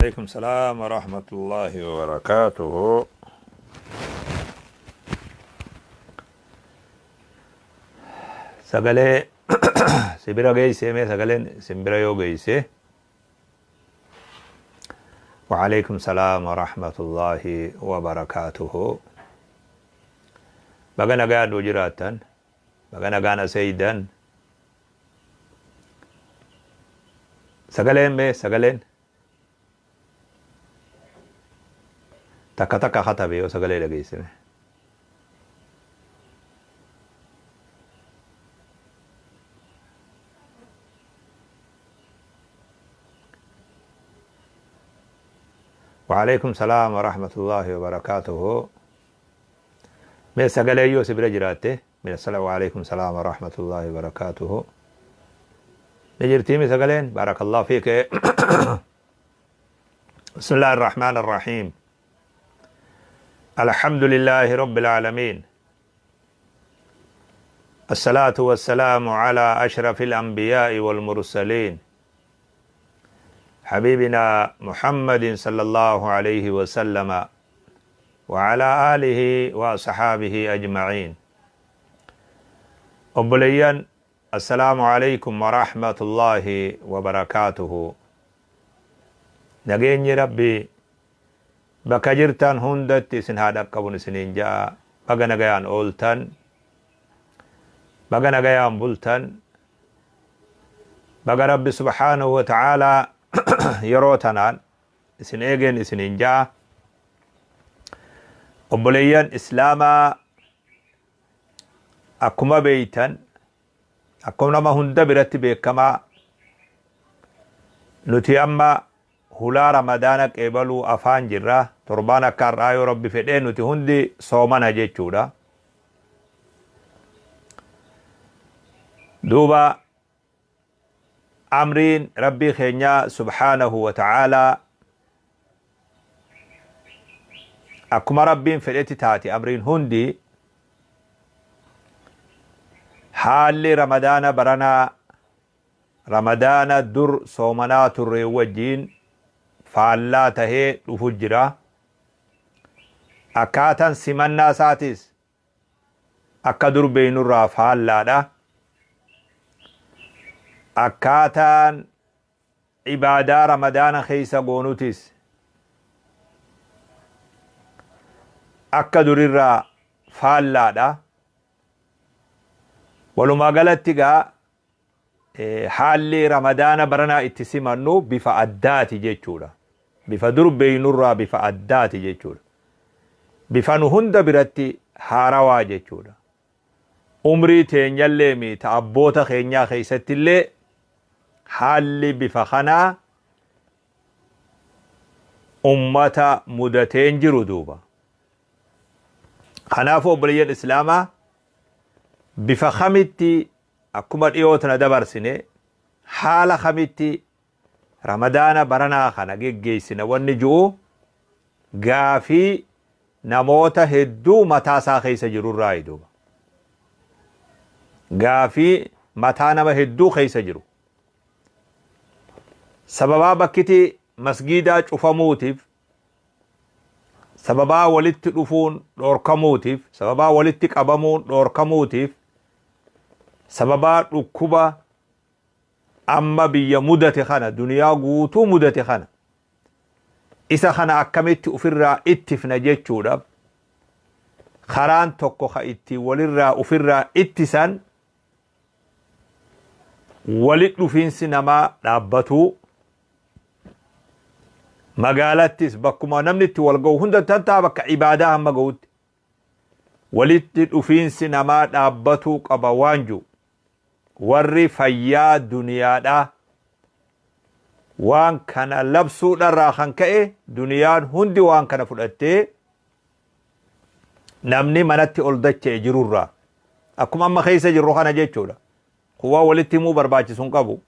Aleykum salaam wa rahmatullahi wa barakaatuhu. Sagalee si bira geessee mee sagaleen simbira yoo geesse. Wa aleykum salaam wa rahmatullahi wa barakaatuhu. Baga nagaan nu jiraattan, baga nagaan aseeydan. Sagaleen mee sagaleen takka takka katabe yoo sagalee dhageessime. وعليكم السلام ورحمة الله وبركاته. Mee sagalee yoo si bira jiraatte min assalaamu alaikum salaam wa rahmatullahi wa barakaatuhu. Ni jirtii mi sagaleen? Barakallahu fiike. Bismillahi irrahmaan irrahiim. Alhamdulillahi rabbil aalamiin. الصلاة والسلام على أشرف الأنبياء والمرسلين حبيبنا محمد صلى الله عليه وسلم وعلى آله وأصحابه أجمعين. Obboleeyyan, assalaamu alaikum warahmatullaahi wabarakaatuhu. Nageenyi Rabbii bakka jirtan hundatti isin haa dhaqqabun isiniin ja'a. Baga nagayaan ooltan, baga nagayaan bultan, baga Rabbi subhaanahu wa ta'aalaa yeroo tanaan isin eegeen isiniin ja'a. Obboleeyyan Islaamaa, akkuma beeytan, akkuma nama hunda biratti beekamaa, nuti amma hulaa Ramadaana qeebaluu afaan jirra. Torbaan akka har'aa yoo Rabbi fedhee nuti hundi soomana jechuudha. Duuba amriin Rabbii keenyaa subhaanahu wa ta'aalaa akkuma Rabbiin fedhetti taati amriin hundi. Haalli Ramadaana baranaa Ramadaana dur soomanaa turre wajjiin faallaa tahee dhufu jira. Akkaataan simannaa isaatis akka dur beeynurraa faallaadha. Akkaataan ibaadaa Ramadaana keessa goonutis akka durirraa faallaadha. Walumaa galatti gaa haalli Ramadaana baranaa itti simannu bifa addaati jechuudha. Bifa dur beeynurraa bifa addaati jechuudha. Bifa nu hunda biratti haarawaa jechuudha. Umrii teenyallee mi ta abboota keenyaa keessattillee haalli bifa kanaa ummata mudateen jiru duuba. Kanaafuu obboleeyyan Islaamaa, bifa kamitti akkuma dhiyoo tana dabarsine haala kamitti Ramadaana baranaa kana geggeessina wanni ju'u gaafii namoota hedduu mataa isaa keessa jirurraayi duuba. Gaafii mataa nama hedduu keessa jiru. Sababaa bakkiti masgiidaa cufamuutiif, sababaa walitti dhufuun dhoorkamuutiif, sababaa walitti qabamuun dhoorkamuutiif, sababaa dhukkuba amma biyya mudate kana, duniyaa guutuu mudate kana, isa kana akkamitti ufirraa ittifna jechuudhaaf karaan tokko ka ittiin walirraa ufirraa ittisan walit dhufiinsi namaa dhaabbatuu, magaalattis bakkuma namni itti wal ga'u hunda tantaa bakka ibaadaa hamma ga'utti walitti dhufiinsi namaa dhaabbatuu qaba waan jiru warri fayyaa duniyaadhaa waan kana labsuudharraa kan ka'e duniyaan hundi waan kana fudhattee namni manatti ol dacha'e jirurraa akkuma amma keessa jirru kana jechuudha. Kun waan walitti himuu barbaachisu hin qabu.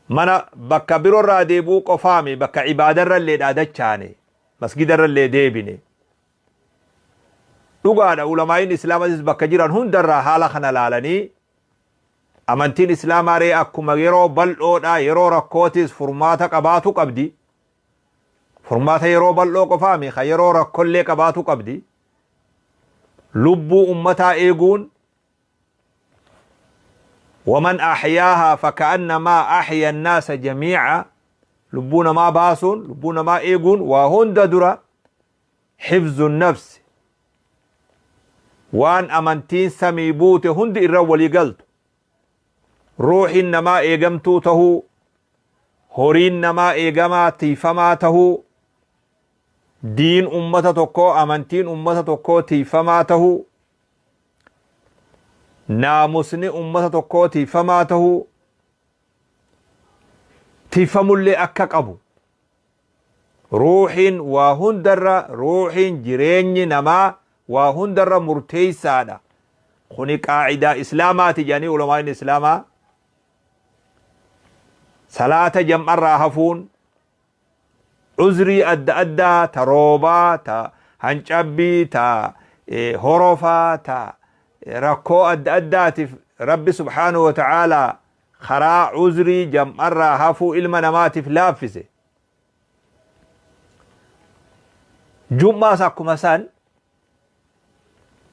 Mana bakka biroorraa deebi'uu qofaami, bakka ibaadarra illee dhaadachaane, masgidarra illee deebine. Dhugaadha, ulamaa'iin Islaamatis bakka jiran hundarraa haala kana laalanii amantiin Islaamaa ree akkuma yeroo bal'oodha yeroo rakkootis furmaata qabaatu qabdi. Furmaata yeroo bal'oo qofaami ka yeroo rakkollee qabaatu qabdi. Lubbuu ummataa eeguun, waman ahyaahaa faka'annamaa ahya annaasa jamiica, lubbuu namaa baasuun, lubbuu namaa eeguun waa hunda dura, hifzu nafsi, waan amantiin samii buute hundi irra walii galtu, ruuxiin namaa eegamtuu tahuu, horiin namaa eegamaa tiifamaa tahuu, diin ummata tokkoo, amantiin ummata tokkoo tiifamaa tahuu, naamusni ummata tokkoo tiifamaa tahuu, tiifamullee akka qabu. Ruuxiin waa hundarra, ruuxiin jireenyi namaa waa hundarra murteessaadha. Kuni qaacidaa Islaamaati jedhanii ulamaa'in Islaamaa. Salaata jam'arraa hafuun uzrii adda addaa, ta roobaa, ta hancabbii, ta horofaa, ta rakkoo adda addaatiif Rabbi subhaanahu wa ta'aalaa karaa uzrii jam'arraa hafuu ilma namaatiif laaffise. Jum'aas akkuma san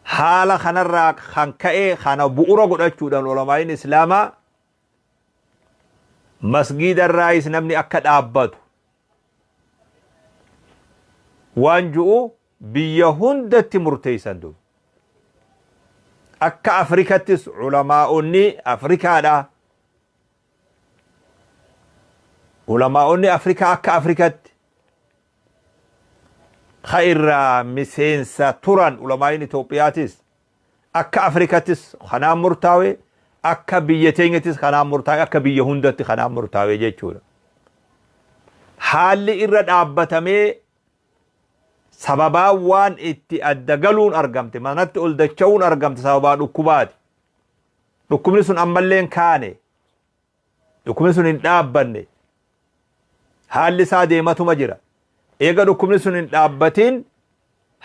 haala kanarraa kan ka'e kana bu'ura godhachuudhaan ulamaa'iin Islaamaa masgiidarraayis namni akka dhaabbatu waan ju'u biyya hundatti murteessan duuba. Akka Afrikattis ulamaa'onni Afrikaadha. Ulamaa'onni Afrikaa akka Afrikatti ka irraa miseensa turan, ulamaa'iin Itoophiyaatis akka Afrikattis kanaan murtaawe, akka biyya teenyattis kanaan murtaawe, akka biyya hundatti kanaan murtaawe jechuudha. Haalli irra dhaabbatamee sababaa waan itti adda galuun argamte, manatti ol dacha'uun argamte, sababaa dhukkubaati. Dhukkubni sun ammallee hin kaane. Dhukkubni sun hin dhaabbanne. Haalli isaa deematuma jira. Eega dhukkubni sun hin dhaabbatin,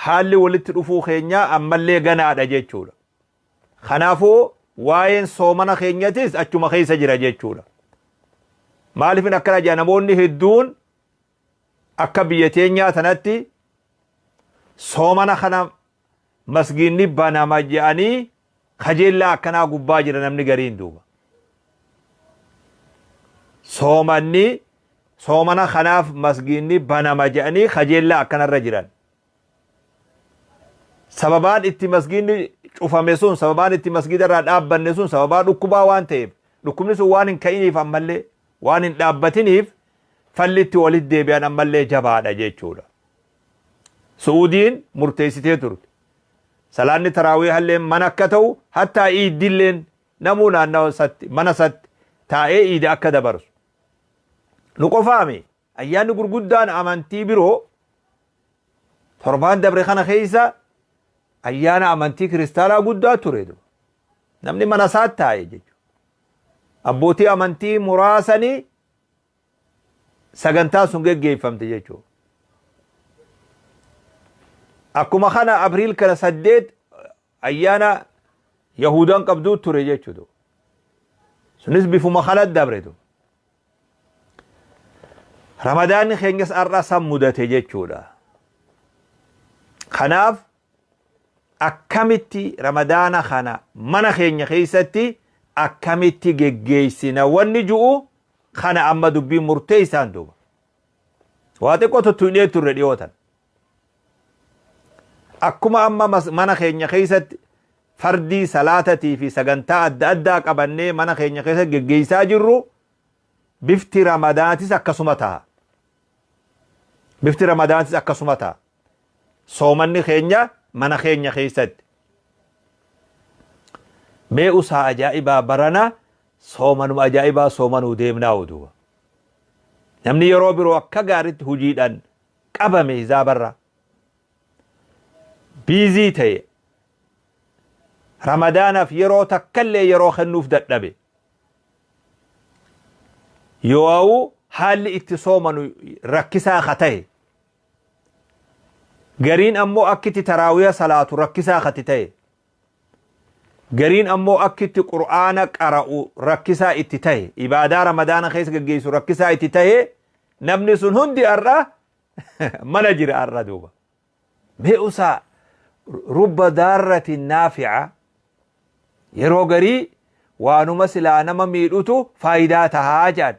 haalli walitti dhufuu keenyaa ammallee ganaadha jechuudha. Kanaafuu waa'een soomana keenyatis achuma keessa jira jechuudha. Maaliifin akkana jedha? Namoonni hedduun akka biyya teenyaa tanatti soomana kana masgiinni banama jedhanii kajeellaa akkanaa gubbaa jira namni gariin duuba. Soomanni soomana kanaaf masgiinni banama jedhanii kajeellaa akkanarra jiran. Sababaan itti masgiinni cufame sun, sababaan itti masgiida irraa dhaabbanne sun sababaa dhukkubaa waan ta'eef, dhukkubni sun waan hin ka'iniif, ammallee waan hin dhaabbatiniif, falli itti walitti deebi'an ammallee jabaadha jechuudha. Su'uudiin murteessitee turte. Salaanni taraawiihallee mana akka ta'u, hattaa iiddilleen namuu naannawa isatti, mana isatti taa'ee iida akka dabarsu. Nu qofaami, ayyaanni gurguddaan amantii biroo torbaan dabre kana keessa ayyaana amantii kiristaanaa guddaa ture. Namni mana isaatti taa'e jechuudha. Abbootii amantii muraasanii sagantaan sun geggeeffamte jechuudha. Akkuma kana Abriil kana 8 ayyaana Yahudaan qabduu ture jechuudha. Sunis bifuma kana dabre. Ramadaanni keenyas har'a san mudate jechuudha. Kanaaf akkamitti Ramadaana kana mana keenya keessatti akkamitti geggeessina wanni ju'u kana amma dubbiin murteessaan duuba. Waa xiqqoo tuttuqnee turre dhiyootan. Akkuma amma mana keenya keessatti fardii salaatatii fi sagantaa adda addaa qabannee mana keenya keessatti geggeessaa jirru, bifti Ramadaatis akkasuma ta'a. Bifti Ramadaatis akkasuma ta'a. Soomanni keenya mana keenya keessatti. Mee usaa ajaa'ibaa barana soomanuma ajaa'ibaa soomanuu deemnaa duuba. Namni yeroo biroo akka gaariitti hojiidhaan qabame hizaabarra busy ta'e, Ramadaanaaf yeroo takkallee yeroo kennuuf dadhabe. Yoo haalli itti soomanu rakkisaa ka ta'e, gariin ammoo akkitti taraawiya salaatu rakkisaa kati ta'e, gariin ammoo akkitti Qur'aana qara'u rakkisaa itti ta'e, ibaadaa Ramadaana keessa geggeessu rakkisaa itti ta'e, namni sun hundi har'a Mana jira har'a duuba. Mee usaa rubba daarratin naafi'a yeroo garii waanuma silaa nama miidhutu faayidaa tahaa jedhan.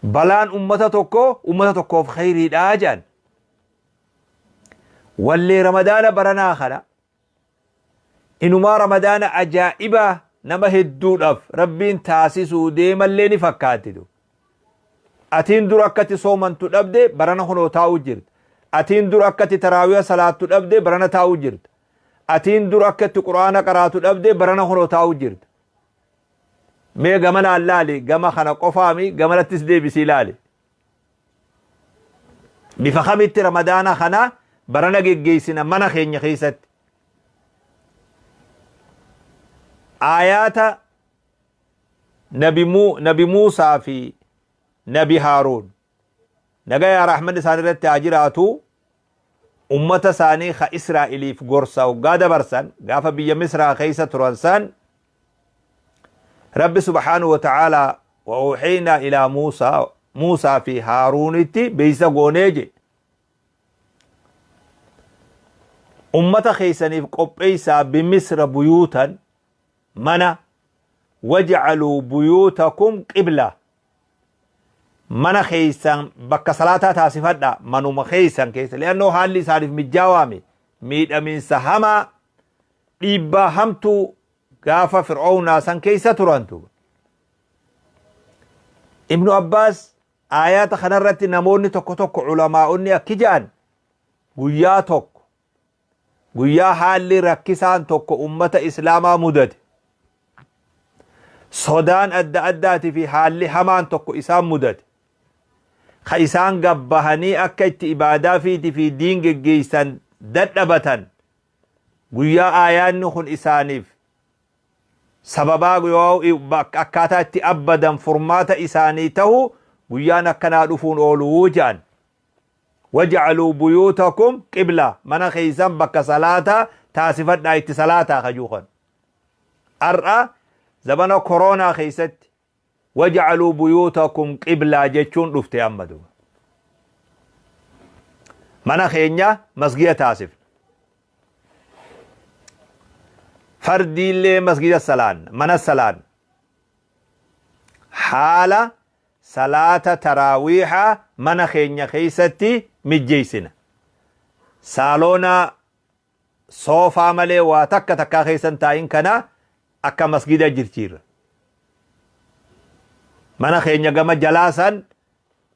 Balaan ummata tokko ummata tokkoof khayriidhaa jedhan. Wallee Ramadaana baranaa kana inumaa Ramadaana ajaa'ibaa nama hedduudhaaf Rabbiin taasisuu deemallee ni fakkaatti. Atiin dur akkatti soomantu dhabde barana kunoo taa'uu jirta. Atiin dur akkatti taraawiya salaattu dhabde barana taa'uu jirta. Atiin dur akkatti quraana qaraatu dhabde barana kunoo taa'uu jirta. Mee gamanaan laali gama kana qofaami gamanattis deebisii laali. Bifa kamitti Ramadaana kana barana geggeessina mana keenya keessatti. Aayaata Nabi, Muu, Nabi Muusaa fi Nabi Haaruun nagayaa rahmanni isaan irratti haa jiraatu ummata isaanii ka Israa'eliif gorsa hoggaa dabarsan gaafa biyya Misraa keessa turan san Rabbi subhaanahu wa ta'aalaa wa uuhiynaa ilaa Muusaa Muusaa fi Haaruunitti beeysa goonee je ummata keessaniif qopheessaa bimisra buyuutan mana waj'aluu buyuutakum qibla mana keessan bakka salaataa taasifadha manuma keessan keessa li'annoo haalli isaaniif mijjaawaami miidhamiinsa hamaa dhiibbaa hamtuu gaafa fir'oownaa san keessa turantu. Ibnu Abbaas aayaata kanarratti namoonni tokko tokko ulamaa'onni akki ja'an guyyaa tokko guyyaa haalli rakkisaan tokko ummata islaamaa mudate sodaan adda addaatii fi haalli hamaan tokko isaan mudate ka isaan gabbahanii akka itti ibaadaa fiiti fi diin geggeessan dadhabatan Guyyaa aayaanni kun isaaniif sababaa yoo akkaataa itti abbadan furmaata isaanii tahu guyyaan akkanaa dhufuun ooluu jedhan. Waj'aluu buyuutakum qibla mana keessan bakka salaataa taasifadhaa itti salaataa kajuu kan. Har'a zabana koroonaa keessatti Waj'aluu buyuutakum qiblaa jechuun dhufte amma duuba. Mana keenya masgida taasifna. Fardiillee masgida salaanna, mana salaanna. Haala salaata taraawiihaa mana keenya keessatti mijjeessina. Saaloona soofaa malee waa takka takkaa keessa hin taa'in kana akka masgida jirjiirra. Mana keenya gama jalaa san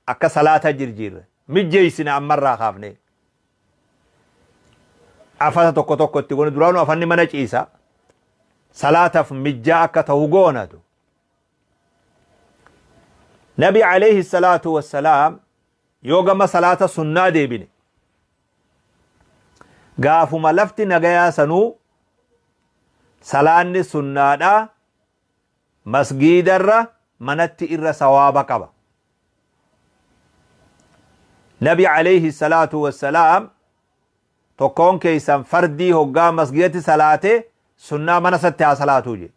akka salaata jirjiirra. Mijjeessina ammarraa kaafnee. Afata tokko tokko itti goone duraanuu afanni mana ciisa. Salaataf mijjaa akka ta'u goonatu. Nabi alayhi salaatu wassalaam yoo gama salaata sunnaa deebine Gaafuma lafti nagayaa sanuu salaanni sunnaadhaa masgiidarra manatti irra sawaaba qaba. Nabi alayhi salaatu wassalaam tokkoon keessan fardii hoggaa masgiidatti salaate sunnaa mana isatti haa salaatuu jedhe.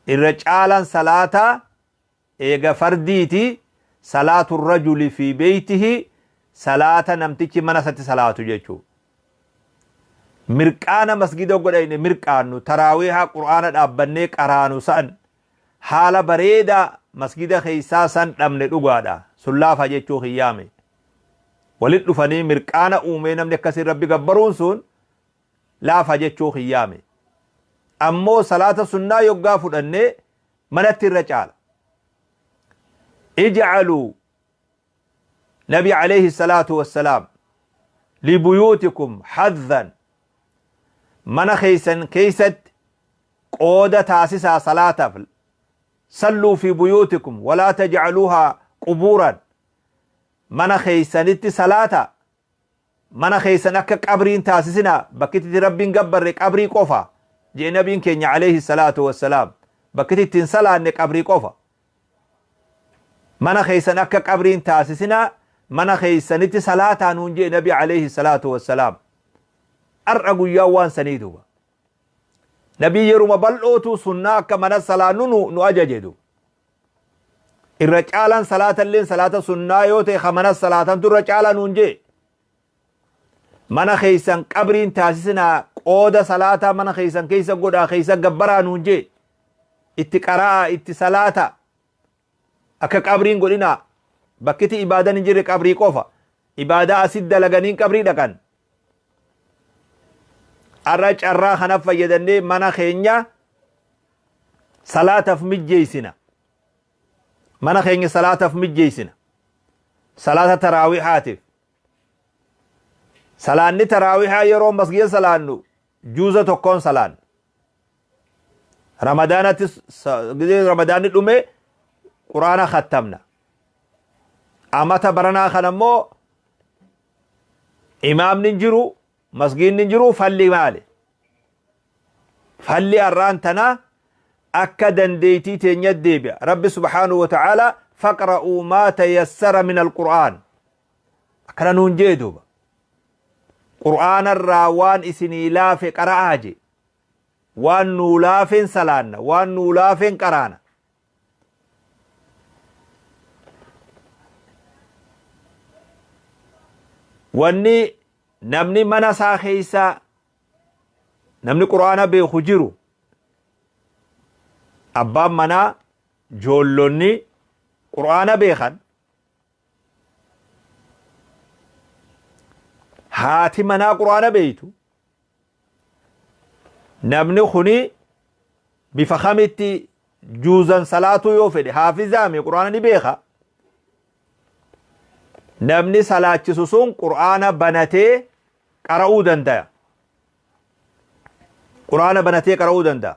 Irra caalaan salaataa Eega fardiiti salaatu rajuli fi beeytihi salaata namtichi mana isatti salaatu jechuu. Mirqaana masgida godhayne mirqaannu taraawiihaa qur'aana dhaabbannee qaraanu san haala bareedaa masgida keeysaa san dhabne dhugaadha. Sun laafa jechuu kiyyaami. Walit dhufanii mirqaana uumee namni akkasiin Rabbi gabbaruun sun laafa jechuu kiyyaami. Ammoo salaata sunnaa yoggaa fudhanne manatti irra caala. Ij'aluu Nabi alayhi salaatu wassalaam libuyuutikum hadhan mana keessan keessatti qooda taasisaa salaataaf salluu fi buyuutikum walaa taj'aluuhaa qubuuran mana keessanitti salaata Mana keessan akka qabrii hin taasisinaa, bakki itti Rabbi hin gabbarre qabrii qofa, je'e Nabiin keenya aleyhi salaatu wassalaam. Bakki itti hin salaanne qabrii qofa. Mana keessan akka qabrii hin taasisinaa, mana keessanitti salaataa nuun je'e Nabi aleyhi salaatu wassalaam. Ar'a guyyaan waan sanii duuba. Nabii yeruma bal'ootu sunnaa akka mana salaannu nu ajaje duuba. Irra caalaan salaatalleen salaata sunnaa yoo ta'e ka mana salaatantu irra caalaa nuun jee. Mana keessan qabriin taasisinaa, qooda salaataa mana keessan keessa godhaa, keessa gabbaraa nuun jee. Itti qara'aa, itti salaataa. Akka qabriin godhinaa. Bakkiti ibaadan hin jirre qabrii qofa. Ibaadaa asit dalaganiin qabrii dhaqan. Arra carraa kana fayyadannee mana keenya salaataf mijjeessina. Mana keenya salaataf mijjeessina. Salaata taraawihaatiif. Salaanni taraawihaa yeroo masgiida salaannu juuza tokkoon salaanna. Ramadaanatti gizee ramadaanni dhume quraana khattamna. Amata baranaa kana immoo imaamni hin jiru, masgiidni hin jiru, falli maali? Falli har'aan tanaa akka dandeeytii teenya deebi'a. Rabbi subhaanahu wa ta'ala faqra'uu maa tayassara min alqur'aan. Akkana nuun jee duuba. Qur'aana irraa waan isinii laafe qara'aa jee. Waan nuu laafeen salaanna, waan nuu laafeen qaraana. Wanni namni mana isaa keessa namni qur'aana beeku jiru, abbaan manaa, joollonni qur'aana beekan, haati manaa qur'aana beeytu, namni kuni bifa kamitti juuzan salaatuu yoo fedhe, haafizaami, qur'aana ni beeka, namni salaachisu sun qur'aana banatee qara'uu dandaya. Qur'aana banatee qara'uu danda'a.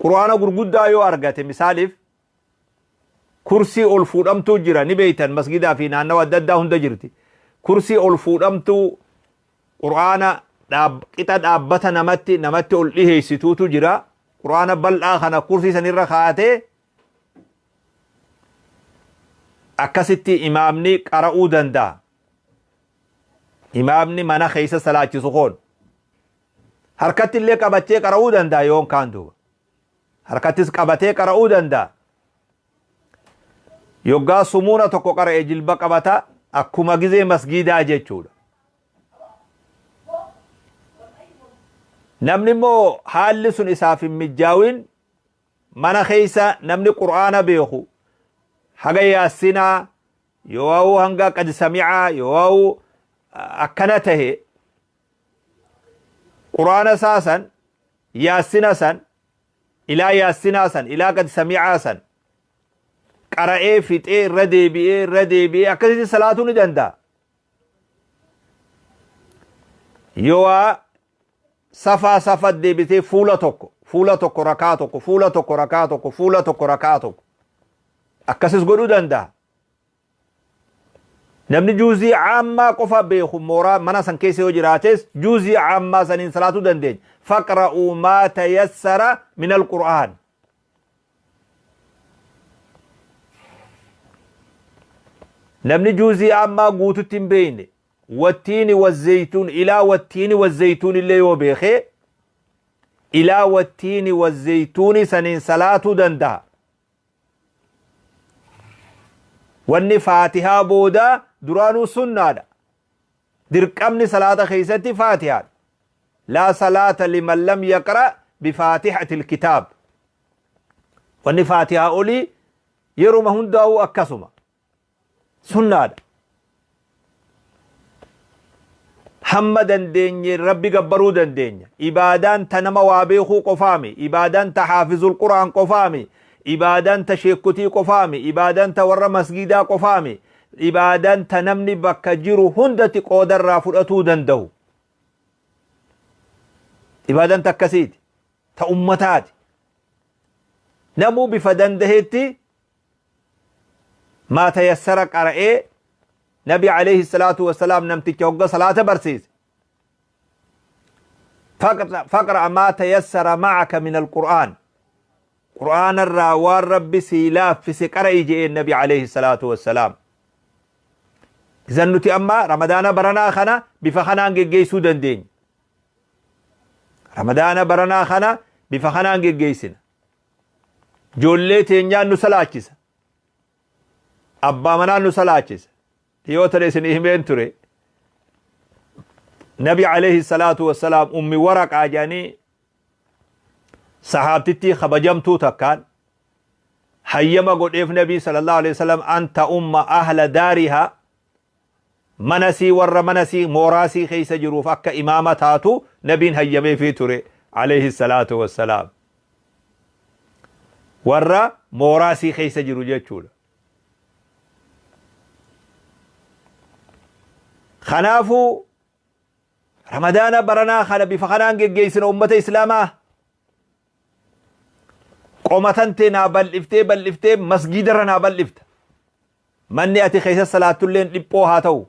Qur'aana gurguddaa yoo argate, misaaliif kursii ol fuudhamtuu jira, ni beeytan, masgidaa fi naannawa adda addaa hunda jirti. Kursii ol fuudhamtuu qur'aana qixa dhaabbata namatti ol dhiheessituutu jira. Qur'aana bal'aa kana kursii sanirra kaa'atee akkasitti imaamni qara'uu danda'a. Imaamni mana keessa salaachisu koon harkatti illee qabachee qara'uu danda'a yoon kaan duuba. Harkattis qabatee qara'uu danda'a. Yoggaa sumuuna tokko qara'e jilba qabata, akkuma gizee masgiidaa jechuudha. Namni immoo haalli sun isaaf hin mijjaawin, mana keessa namni qur'aana beeku haga yaassinaa yoo hanga qad samicaa yoo akkana tahe, qur'aana isaa san, yaassina san, ilaa yaassinaa san, ilaa qad samicaa san qara'ee fixee irra deebi'ee irra deebi'ee akkasitti salaatuu ni danda'a. Yoo safaa safa deebitee fuula tokko, fuula tokko, rakaa tokko, fuula tokko, rakaa tokko, fuula tokko, rakaa tokko, akkasis godhuu danda'a. Namni juuzii caammaa qofa beeku mooraa mana san keessa yoo jiraates juuzii caammaa saniin salaatuu dandeenya. Faqra'uu maa tayassara min alqur'aan. Namni juuzii caammaa guututti hin beekne wattiini wazzeytuun, ilaa wattiini wazzeytuun illee yoo beekee, ilaa wattiini wazzeytuuni saniin salaatuu danda'a. Wanni faatihaa boodaa duraanuu sunnaadha. Dirqamni salaata keessatti faatihaadha. Laa salaata liman lam yaqra bifaatihati alkitaab. Wanni faatihaa olii yeruma hundaa'uu akkasuma sunnaadha. Hamma dandeenye Rabbi gabbaruu dandeenya. Ibaadaan ta nama waa beekuu qofaami. Ibaadaan ta haafizul Qur'aan qofaami. Ibaadaan ta sheekkotii qofaami. Ibaadaan ta warra masgiidaa qofaami. Ibaadaan ta namni bakka jiru hundatti qoodarraa fudhatuu danda'u. Ibaadaan ta akkasiiti. Ta ummataati. Namuu bifa dandahetti maa tayassara qara'ee. Nabi alayhi salaatu wassalaam namticha hogga salaata barsiise, faqra'a maa tayassara ma'aka min alqur'aan, qur'aana irraa waan Rabbi sii laaffise qara'i je'een nabi alayhi salaatu wassalaam. Isan nuti amma ramadaana baranaa kana bifa kanaan geggeessuu dandeenya. Ramadaana baranaa kana bifa kanaan geggeessina. Ijoollee teenyaan nu salaachisa. Abbaa manaan nu salaachisa. Dhiyoo tana isinii himeen ture. Nabi alayhi salaatu wassalaam ummi waraqaa jedhanii sahaabtittii kabajamtuu takkaan hayyama godheef nabii sallallahu alayhi wasallam an ta'umma ahla daarihaa mana sii warra mana sii mooraa sii keessa jiruuf akka imaama taatu nabiin hayyameefii ture alayhi salaatu wassalaam. Warra mooraa sii keessa jiru jechuudha. Kanaafuu Ramadaana baranaa kana bifa kanaan geggeessina ummata Islaamaa. Qoma tantee naa bal'iftee bal'iftee masgiidarra naa bal'ifta. Manni ati keessa salaattulleen dhiphoo haa ta'u.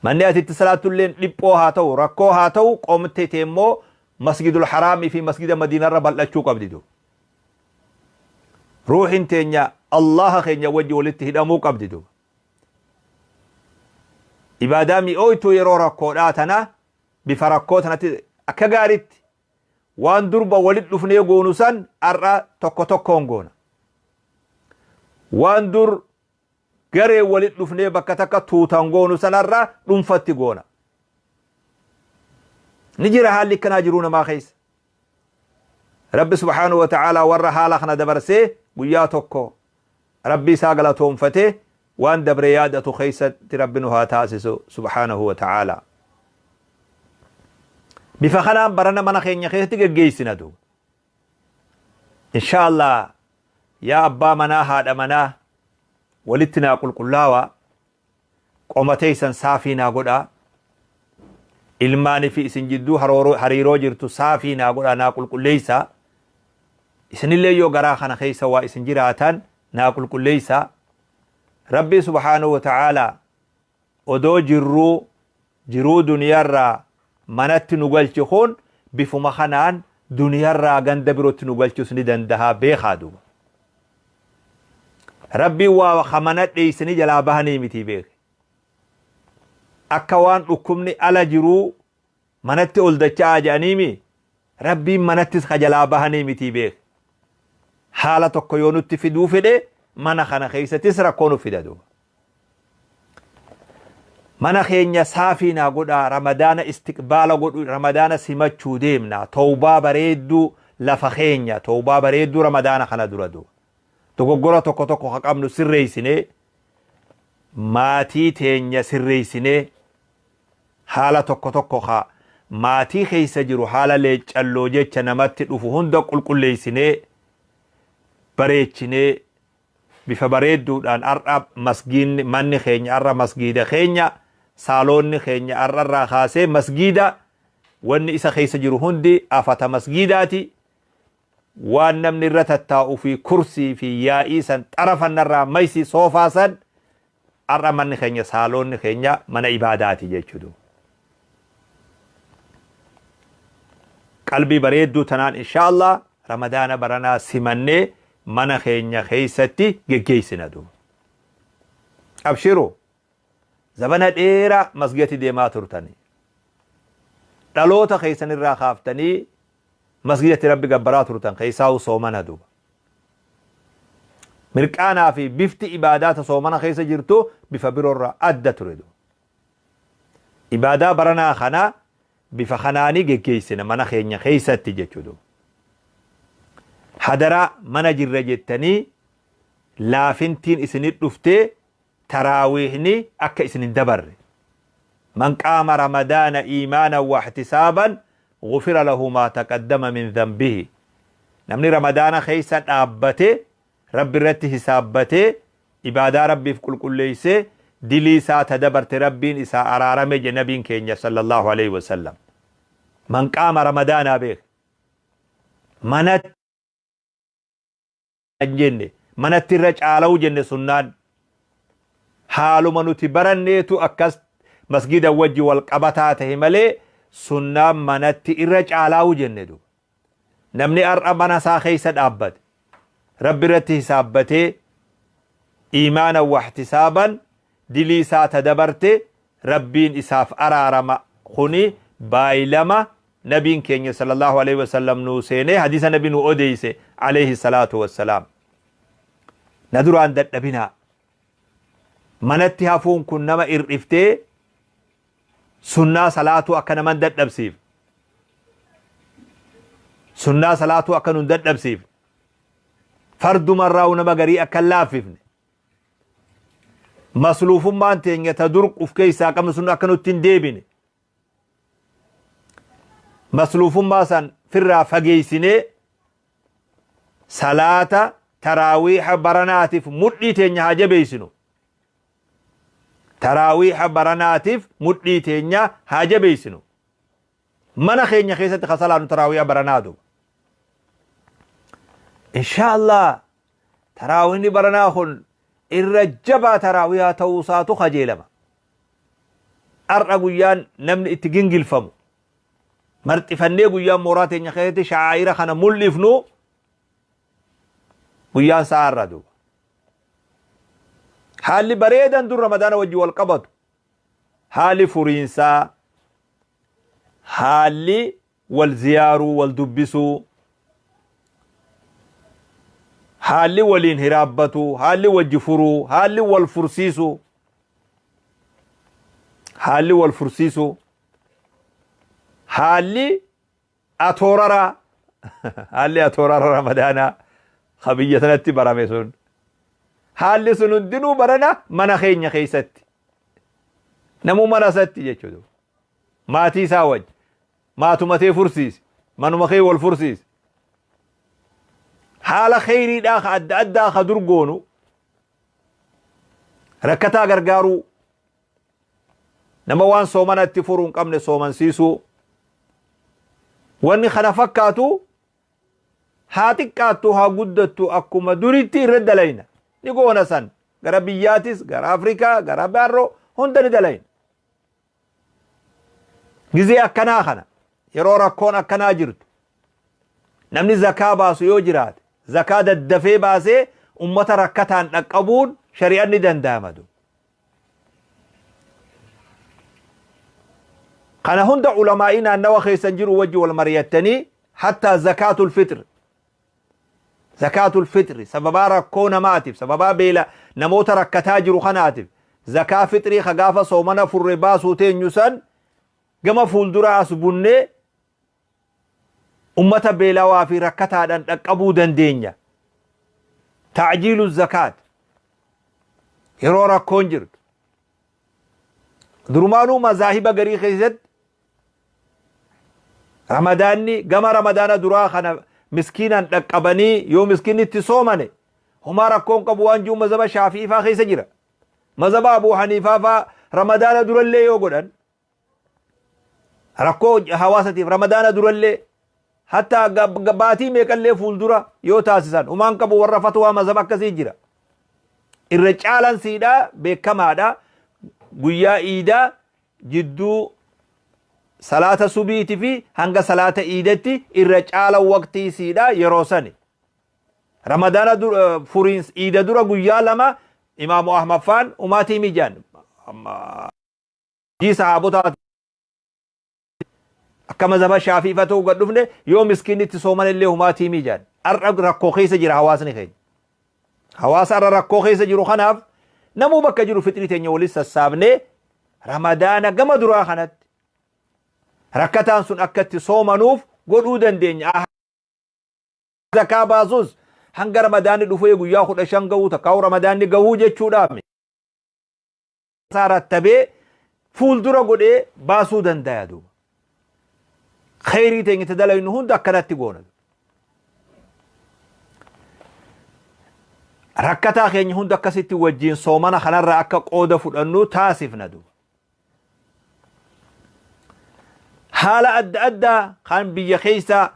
Manni ati itti salaattulleen dhiphoo haa ta'u, rakkoo haa ta'u, qomte tee immoo masgidul haraamii fi masgida madiinarra bal'achuu qabdi duuba. Ruuhin teenya Allaha keenya wajji walitti hidhamuu qabdi duuba. Ibaadaa mi'ooytuu yeroo rakkoodhaa tana bifa rakkoo tanatti akka gaaritti waan durba walit dhufnee goonu san har'a tokko tokkoon goona. Waan dur garee walit dhufnee bakka takka tuutan goonu san har'a dhuunfatti goona. Ni jira haalli akkanaa jiruu namaa keessa. Rabbi subhaanahu wa ta'aalaa warra haala kana dabarsee guyyaa tokko Rabbi isaa galatoonfatee waan dabre yaadatu keessatti Rabbi nu haa taasisu subhaanahu wa ta'aalaa. Bifa kanaan barana mana keenya keessatti geggeessina duuba. Insha Allah yaa abbaa manaa haadha manaa walitti naa qulqullaawaa qoma teessan saafii naa godhaa ilmaanii fi isin jidduu hariiroo jirtu saafii naa godhaa naa qulqulleessaa isinillee yoo garaa kana keessa waa isin jiraatan naa qulqulleessaa Rabbii subhaanahu wa ta'aalaa odoo jirruu jiruu duniyaarraa manatti nu galche kun bifuma kanaan duniyarraa ganda birootti nu galchus ni dandahaa beekaa duuba. Rabbiin waa ka mana dheeysanii jalaa bahanii mitii beeke. Akka waan dhukkubni ala jiruu manatti ol dacha'aa jedhaniimi Rabbiin manattis ka jalaa bahanii mitii beeke. Haala tokko yoo nutti fiduu fedhe mana kana keessattis rakkoo nu fida duuba. Mana keenya saafii naa godhaa ramadaana istiqbaala godhu ramadaana simachuu deemna towbaa bareedduu lafa keenya towbaa bareedduu ramadaana kana dura duuba. Dogoggora tokko tokko ka qabnu sirreessinee maatii teenya sirreessinee haala tokko tokko ka maatii keessa jiru haala leeccalloo jecha namatti dhufu hunda qulqulleessinee bareechinee bifa bareedduudhaan har'a masgiinni manni keenya har'a masgiida keenya saaloonni keenya har'a irraa kaasee masgiida wanni isa keessa jiru hundi afata masgiidaati waan namni irra tattaa'u fi kursii fi yaa'ii san xarafannarraa maysi soofaa san har'a manni keenya saaloonni keenya mana ibaadaati jechuudha. Qalbii bareedduu tanaan insha Allah ramadaana baranaa simannee mana keenya keessatti geggeessina duuba. Abshiru zabana dheeraa masgidatti deemaa turtanii dhaloota keessanirraa kaaftanii masgidatti rabbi gabbaraa turtan keessaa'u soomana duuba. Mirqaanaa fi bifti ibaadaa ta soomana keessa jirtu bifa biroorraa adda ture duuba. Ibaadaa baranaa kana bifa kanaanii geggeessina mana keenya keessatti jechuudha. Hadaraa mana jirra jettanii laafintiin isinit dhuftee taraawiihni akka isin hin dabarre. Man qaama ramadaana iimaanan wa ihtisaaban gufira lahu maa taqaddama min dhanbihi. Namni ramadaana keessa dhaabbate Rabbi irratti hisaabbatee ibaadaa Rabbiif qulqulleessee dilii isaa ta dabarte Rabbiin isaa araarame jedhe nabiin keenya sallallahu alaihi wasallam. Man qaama ramadaanaa beek. Manatti hin jenne manatti irra caala'u jenne sunnaan. Haaluma nuti baranneetu akkas masgida wajji wal qabataa tahe malee sunnaan manatti irra caalaa'u jenne duuba. Namni har'a mana isaa keessa dhaabbate Rabbi irratti hisaabbatee iimaanan wa ihtisaaban dilii isaa ta dabarte Rabbiin isaaf araarama kuni baay'lama nabiin keenya sallallahu alaihi wasallam nuu seenee hadiisa nabi nu odeeyse alayhi salaatu wassalaam. Na duraan dadhabinaa. Manatti hafuun kun nama ir'iftee sunnaa salaatuu akka nama hin dadhabsiifne. Sunnaa salaatuu akka nu hin dadhabsiifne. Fardumarraa'u nama garii akka hin laaffifne. Masluufummaan teenya ta dur uf keessaa qabnu sun akka nutti hin deebine. Masluufummaa san firraa fageessinee salaata taraawiiha baranaatiif mudhii teenya haa jabeessinu. Taraawiiha baranaatiif mudhii teenya haa jabeessinu. Mana keenya keessatti ka salaannu taraawiiha baranaa duuba. Inshaa Allah taraawiihni baranaa kun irra jabaa taraawiihaa ta'uu isaatu kajeelama. Har'a guyyaan namni itti gingilfamu marxifannee guyyaan mooraa teenya keessatti sha'aa'ira kana mul'ifnu guyyaan isaa har'a duuba. Haalli bareedan dur Ramadaana wajjin wal qabatu haalli furiinsaa, haalli wal ziyaaruu, wal dubbisuu, haalli waliin hiraabbatuu, haalli wajji furuu, haalli wal fursiisuu, haalli wal fursiisuu, haalli atooraraa, haalli atoorara Ramadaanaa ka biyya sanatti barame sun, haalli sun hundinuu barana mana keenya keessatti, namuu mana isatti jechuudha. Maatii isaa wajji. Maatuma tee fursiisi. Manuma kee wal fursiisi. Haala kheyriidhaa ka adda addaa ka dur goonu rakkataa gargaaruu nama waan soomana itti furu hin qabne soomansiisuu wanni kana fakkaatu haa xiqqaattu haa guddattu akkuma duritti irra dalayna ni goona san gara biyyaatis gara Afrikaa gara baarroo hunda ni dalayna. Gizee akkanaa kana yeroo rakkoon akkanaa jirtu namni zakaa baasu yoo jiraate zakaa daddafee baasee ummata rakkataan dhaqqabuun shari'an ni danda'ama. Kana hunda ulamaa'ii naannawa keessan jiru wajji wal mari'attanii hattaa zakaatul fixr Zakaatul fixri sababaa rakkoo namaatiif sababaa beela namoota rakkataa jiru kanaatiif zakaa fixrii ka gaafa soomana furre baasuu teenyu san gama fuulduraa as bunnee ummata beelawaa fi rakkataadhaan dhaqqabuu dandeenya. Ta'jiilu zakaat yeroo rakkoon jirtu. Durumaanuu mazaahiba garii keessatti Ramadaanni gama ramadaana duraa kana miskiinaan dhaqqabanii yoo miskiinni itti soomane homaa rakkoon qabu waan jiru mazhaba shaafi'ii faa keessa jira. Mazhaba Abuu Haniifaa faa ramadaana durallee yoo godhan rakkoo hawaasatiif ramadaana durallee hatta baatii meeqallee fuuldura yoo taasisan homaan qabu warra fatwaa mazhaba akkasii jira. Irra caalan siidhaa beekamaadha guyyaa iidaa jidduu salaata subiiti fi hanga salaata iidatti irra caala waqtii isiidha yeroo sani. Ramadaana furiins iida dura guyyaa lama Imaamu Ahmad faan umaatii mijaan. Hojii sahaabotaa akka mazhaba shaafii fa ta'uu gad dhufne yoo miskiinni itti sooman illee humaatii mijaan. Har'a rakkoo keessa jira hawaasni keenya. Hawaasa har'a rakkoo keessa jiru kanaaf namuu bakka jiru fixrii teenya walitti sassaabnee Ramadaana gama duraa kanatti rakkataan sun akka itti soomanuuf godhuu dandeenya. Zakaa baasus hanga Ramadaanni dhufee guyyaa 15 gahuu takkaa'u Ramadaanni gahuu jechuudhaaf isaa rattabee fuuldura godhee baasuu dandaya duuba. Kheyrii teenya itti dalaynu hunda akkanatti goona. Rakkataa keenya hunda akkasitti wajjiin soomana kanarraa akka qooda fudhannu taasifna duuba. Haala adda addaa kan biyya keessa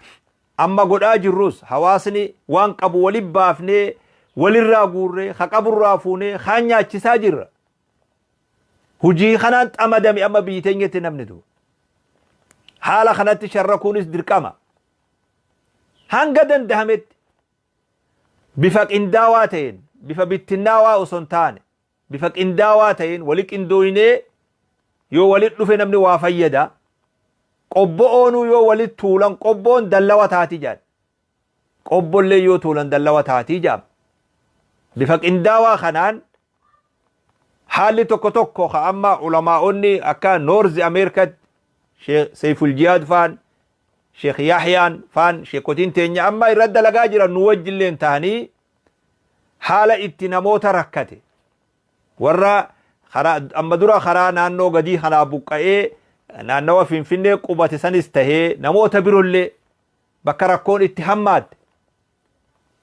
amma godhaa jirrus hawaasni waan qabu waliin baafnee walirraa guurree ka qaburraa fuunee kaan nyaachisaa jirra. Hujii kanaan xamadame amma biyyi teenyatti namni duuba. Haala kanatti sharrakuunis dirqama. Hanga dandahametti bifa qindaawaa ta'een bifa bittinnaawaa osoo hin taane bifa qindaawaa ta'een wali qindooynee yoo walit dhufe namni waa fayyada. Qobbo'oonuu yoo walit tuulan qobboon dallawa taati jedhan. Qobbollee yoo tuulan dallawa taatii jedhama. Bifa qindaawaa kanaan haalli tokko tokko ka amma ulamaa'onni akka Noorzi Ameerikatti Sheekh Seeyful Jihaad faan, Sheekh Yahyaan faan, sheekotiin teenya amma irra dalagaa jiran nu wajjilleen tahanii haala itti namoota rakkate warra karaa amma dura karaa naannoo gadii kanaa buqqa'ee naannawa Finfinnee qubate sanis tahee namoota birollee bakka rakkoon itti hammaatte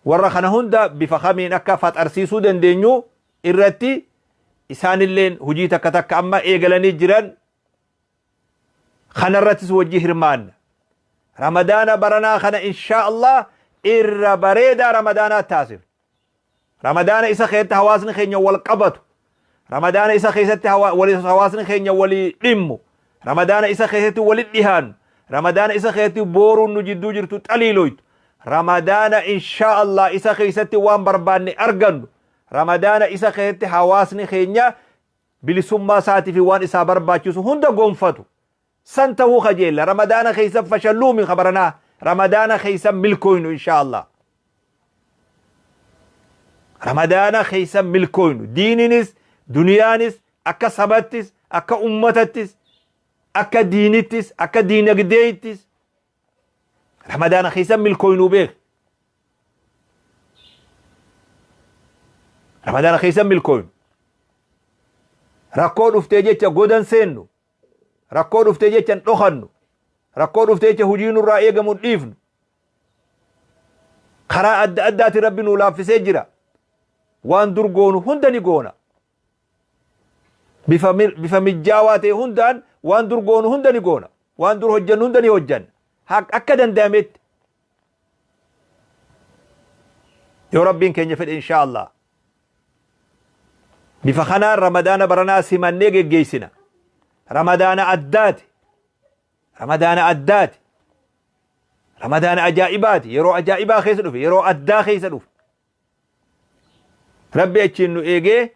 warra kana hunda bifa kamiin akka faxarsiisuu dandeenyu irratti isaanilleen hojii takka takka amma eegalanii jiran. Kanarrattis wajji hirmaanna. Ramadaana baranaa kana inshaa Allah irra bareedaa ramadaanaa taasifna. Ramadaana isa keessatti hawaasni keenya wal qabatu, ramadaana isa keessatti hawaasni keenya walii dhimmu, ramadaana isa keessatti wali dhihaannu, ramadaana isa keessatti booruun nu jidduu jirtu xaliiloytu, ramadaana inshaa Allah isa keessatti waan barbaanne argannu, ramadaana isa keessatti hawaasni keenya bilisummaa isaatii fi waan isaa barbaachisu hunda gonfatu san tahuu kajeella. Ramadaana keessa fashalluumi kabaranaa, ramadaana keessa milkooynu, inshaa Allah ramadaana keessa milkooynu, diininis duniyaanis, akka sabattis, akka ummatattis, akka diinittis, akka diinagdeettis ramadaana keessa milkooynu. Beek, ramadaana keessa milkooynu. Rakkoo dhuftee jecha godan seennu, rakkoo dhuftee jecha hin dhokannu, rakkoo dhuftee jecha hujii nurraa eegamu hin dhiifnu. Karaa adda addaatiin rabbi nuu laaffisee jira. Waan dur goonu hunda ni goona. Bifa mijjaawaa ta'e hundaan waan dur goonu hunda ni goona, waan dur hojjannu hunda ni hojjanna akka danda'ametti, yoo rabbiin keenya fedhe, inshaa Allah. Bifa kanaan ramadaana baranaa simannee geggeessina. Ramadaana addaati, ramadaana addaati, ramadaana ajaa'ibaati. Yeroo ajaa'ibaa keessa dhufe, yeroo addaa keessa dhufe. Rabbi achiin nu eegee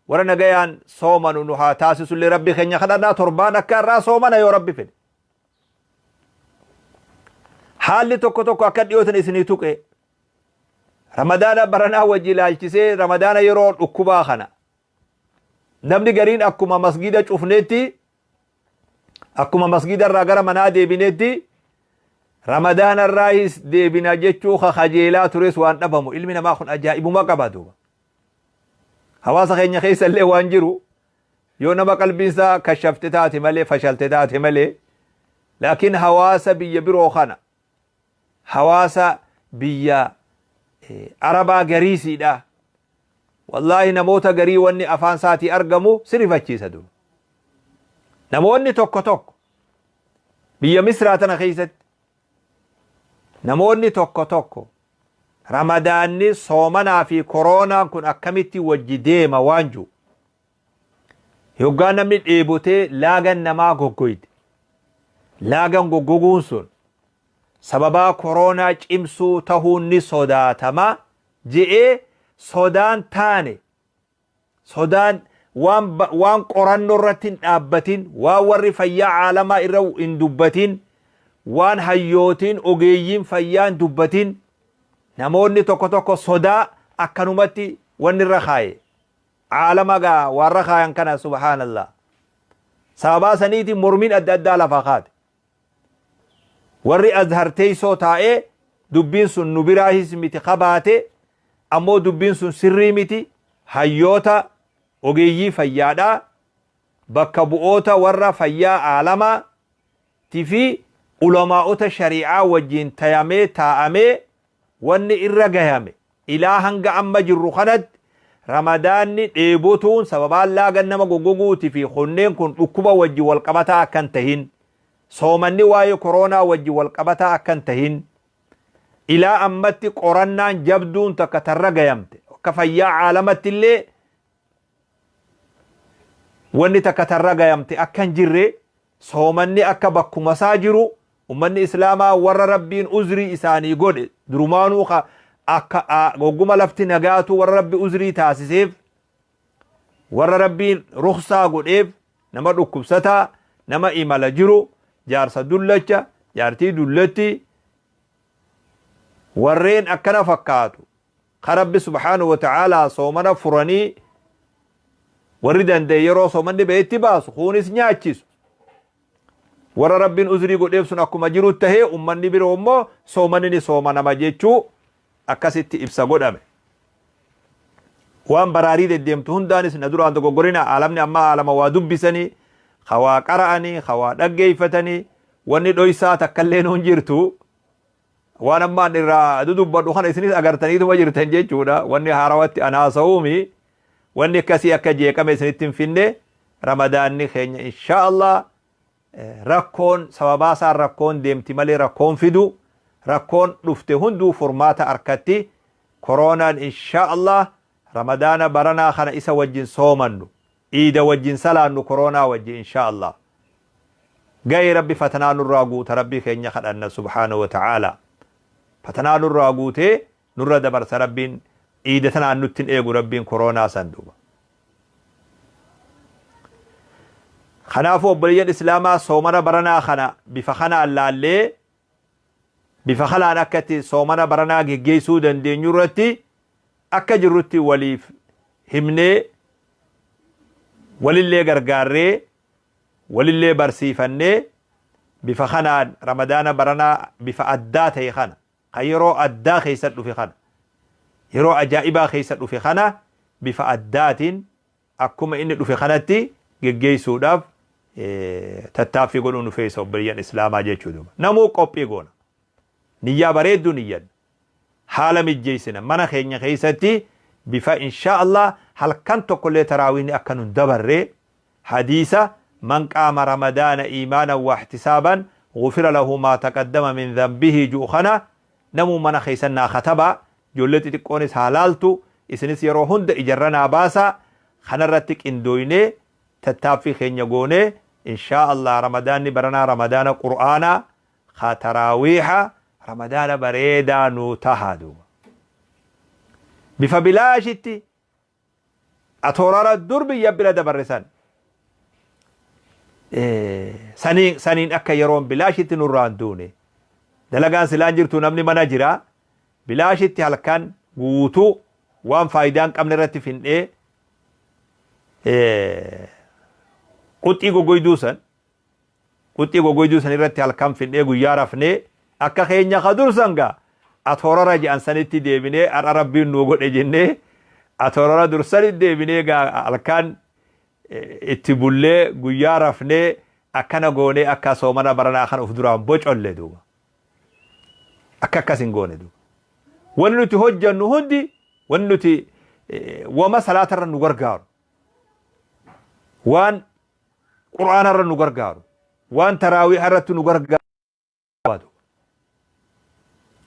warra nagayaan soomanu nu haa taasisullee rabbi keenya kadhannaa. Torbaan akka irraa soomana yoo rabbi fedhe. Haalli tokko tokko akka dhiyootan isinii tuqe, ramadaana baranaa wajji ilaalchisee, ramadaana yeroo dhukkubaa kana namni gariin akkuma masgida cufneetti, akkuma masgida irraa gara manaa deebineetti ramadaana irraayis deebina jechuu ka kajeelaa tures waan dhabamu. Ilmi namaa kun ajaa'ibuma qaba duuba. Hawaasa keenya keessa illee waan jiru, yoo nama qalbiin isaa kashafte taate malee, fashalte taate malee, laakiin hawaasa biyya biroo kana, hawaasa biyya arabaa gariisiidha, wallaahi namoota garii wanni afaan isaatii argamu si rifachiisa duuba. Namoonni tokko tokko biyya Misraa tana keessatti, namoonni tokko tokko ramadaanni soomanaa fi koroonaan kun akkamitti wajji deema waan jiru, yoggaa namni dheebotee laagan namaa goggoyte, laagan goggoguun sun sababaa koroonaa cimsuu tahuun ni sodaatama je'ee, sodaan taane, sodaan waan qorannoo irratti hin dhaabbatin, waan warri fayyaa caalamaa irra hin dubbatin, waan hayyootiin ogeeyyiin fayyaa hin dubbatin, namoonni tokko tokko sodaa akkanumatti wanni irra kaaye caalama gaa warra kaayan kana, subhaanallah, sababaa saniitiin mormiin adda addaa lafaa kaate. Warri Azhar teessoo taa'ee dubbiin sun nu biraahis miti kabaate, ammoo dubbiin sun sirrii miti, hayyoota ogeeyyii fayyaadhaa bakka bu'oota warra fayyaa aalamaa ti fi ulamaa'ota shari'aa wajjiin tayamee taa'amee wanni irra gayame ilaa hanga amma jirru kanatti ramadaanni dheebotuun sababaan laagan nama goggoguuti fi kunneen kun dhukkuba wajji wal qabataa akka hin tahin, soomanni waa'ee koroonaa wajji wal qabataa akka hin tahin, ilaa ammatti qorannaan jabduun takka tarra gayamte, akka fayyaa caalamatti illee wanni takka tarra gayamte akka hin jirre, soomanni akka bakkuma isaa jiru, ummanni islaamaa warra rabbiin uzrii isaanii godhe durumaanuu ka akka gogguma lafti nagaatu, warra rabbi uzrii taasiseef, warra rabbiin ruksaa godheef, nama dhukkubsataa, nama imala jiru, jaarsa dullacha, jaartii dullatti, warreen akkana fakkaatu. Ka Rabbi subhaanahu wa ta'aalaa soomana furanii warri danda'e yeroo soomanni ba'etti baasu, kuunis nyaachisu. Warra Rabbiin uzrii godheef sun akkuma jiru tahee, ummanni biroo immoo soomanni ni soomanama jechuu akkasitti ibsa godhame. Waan baraarii deddeemtu hundaanis na duraan dogoggorina. Aalamni ammaa aalama waa dubbisanii, ka waa qara'anii, ka waa dhaggeeffatanii, wanni dhoysaa takkallee nuun jirtu. Waan ammaan irraa dudubbadhu kana isinis agartaniituma jirtan jechuudha. Wanni haarawatti an haasa'uumi. Wanni akkasii akka jeeqame isinitti hin finne. Ramadaanni keenya insha Allah rakkoon sababaa isaan rakkoon deemti malee rakkoon fidu, rakkoon dhufte hunduu furmaata arkatti. Koroonaan insha Allah Ramadaana baranaa kana isa wajjin soomannu, iida wajjin salaannu, koroonaa wajjin insha Allah. Ga'ee Rabbi fatanaa nurraa guuta. Rabbii keenya kadhanna subhaanahu wa ta'ala, fatanaa nurraa guutee nurra dabarsa. Rabbiin iida tanaan nutti hin eegu Rabbiin koroonaa san duuba. Kanaafuu obboleeyyan islaamaa, soomana baranaa kana bifa kanaan laallee, bifa kanaan akka itti soomana baranaa geggeessuu dandeenyu irratti akka jirrutti waliif himnee, walillee gargaarree, walillee barsiifannee, bifa kanaan Ramadaana baranaa bifa addaa ta'e kana, kan yeroo addaa keessa dhufe kana, yeroo ajaa'ibaa keessa dhufe kana, bifa addaatiin akkuma inni dhufe kanatti geggeessuudhaaf tattaaffii godhuu nu feesa obboleeyyan islaamaa jechuu duuba. Namuu qophii goona. Niyyaa bareedduu niyyanna. Haala mijjeessina mana keenya keessatti bifa insha Allah halkan tokkollee taraawiihni akka nun dabarre, hadiisa man qaama Ramadaana iimaanan wa ihtisaaban gufira lahu maa taqaddama min dhanbihi ju'u kana namuu mana keessan naa katabaa, ijoollee xixiqqoonis haa laaltu, isinis yeroo hunda ijarra naa baasaa. Kanarratti qindooynee tattaaffii keenya goonee, inshaa Allah Ramadaanni baranaa Ramadaana Qur'aanaa ka taraawiiha, Ramadaana bareedaa nuu taha duuba. Bifa bilaashitti atoorara dur biyya bira dabarre san saniin akka yeroon bilaashitti nurraan duune, dalagaan silaan jirtu, namni mana jira, bilaashitti halkan guutuu waan faayidaa hin qabne irratti fin'ee quxxii goggoyduu san, quxxii goggoyduu san irratti halkan fin'ee, guyyaa rafnee, akka keenya ka dursan gaa atoorara jedhan sanitti deebinee, har'a Rabbiin nuu godhe jennee atoorara dursanitti deebinee gaa halkan itti bullee, guyyaa rafnee, akkana goonee akka soomana baranaa kan of duraan bocolle duuba. Akka akkas hin goone duuba. Wanni nuti hojjannu hundi, wanni nuti wama salaatarra nu gargaaru, waan Qur'aanarra nu gargaaru, waan taraawiiha irratti nu gargaaru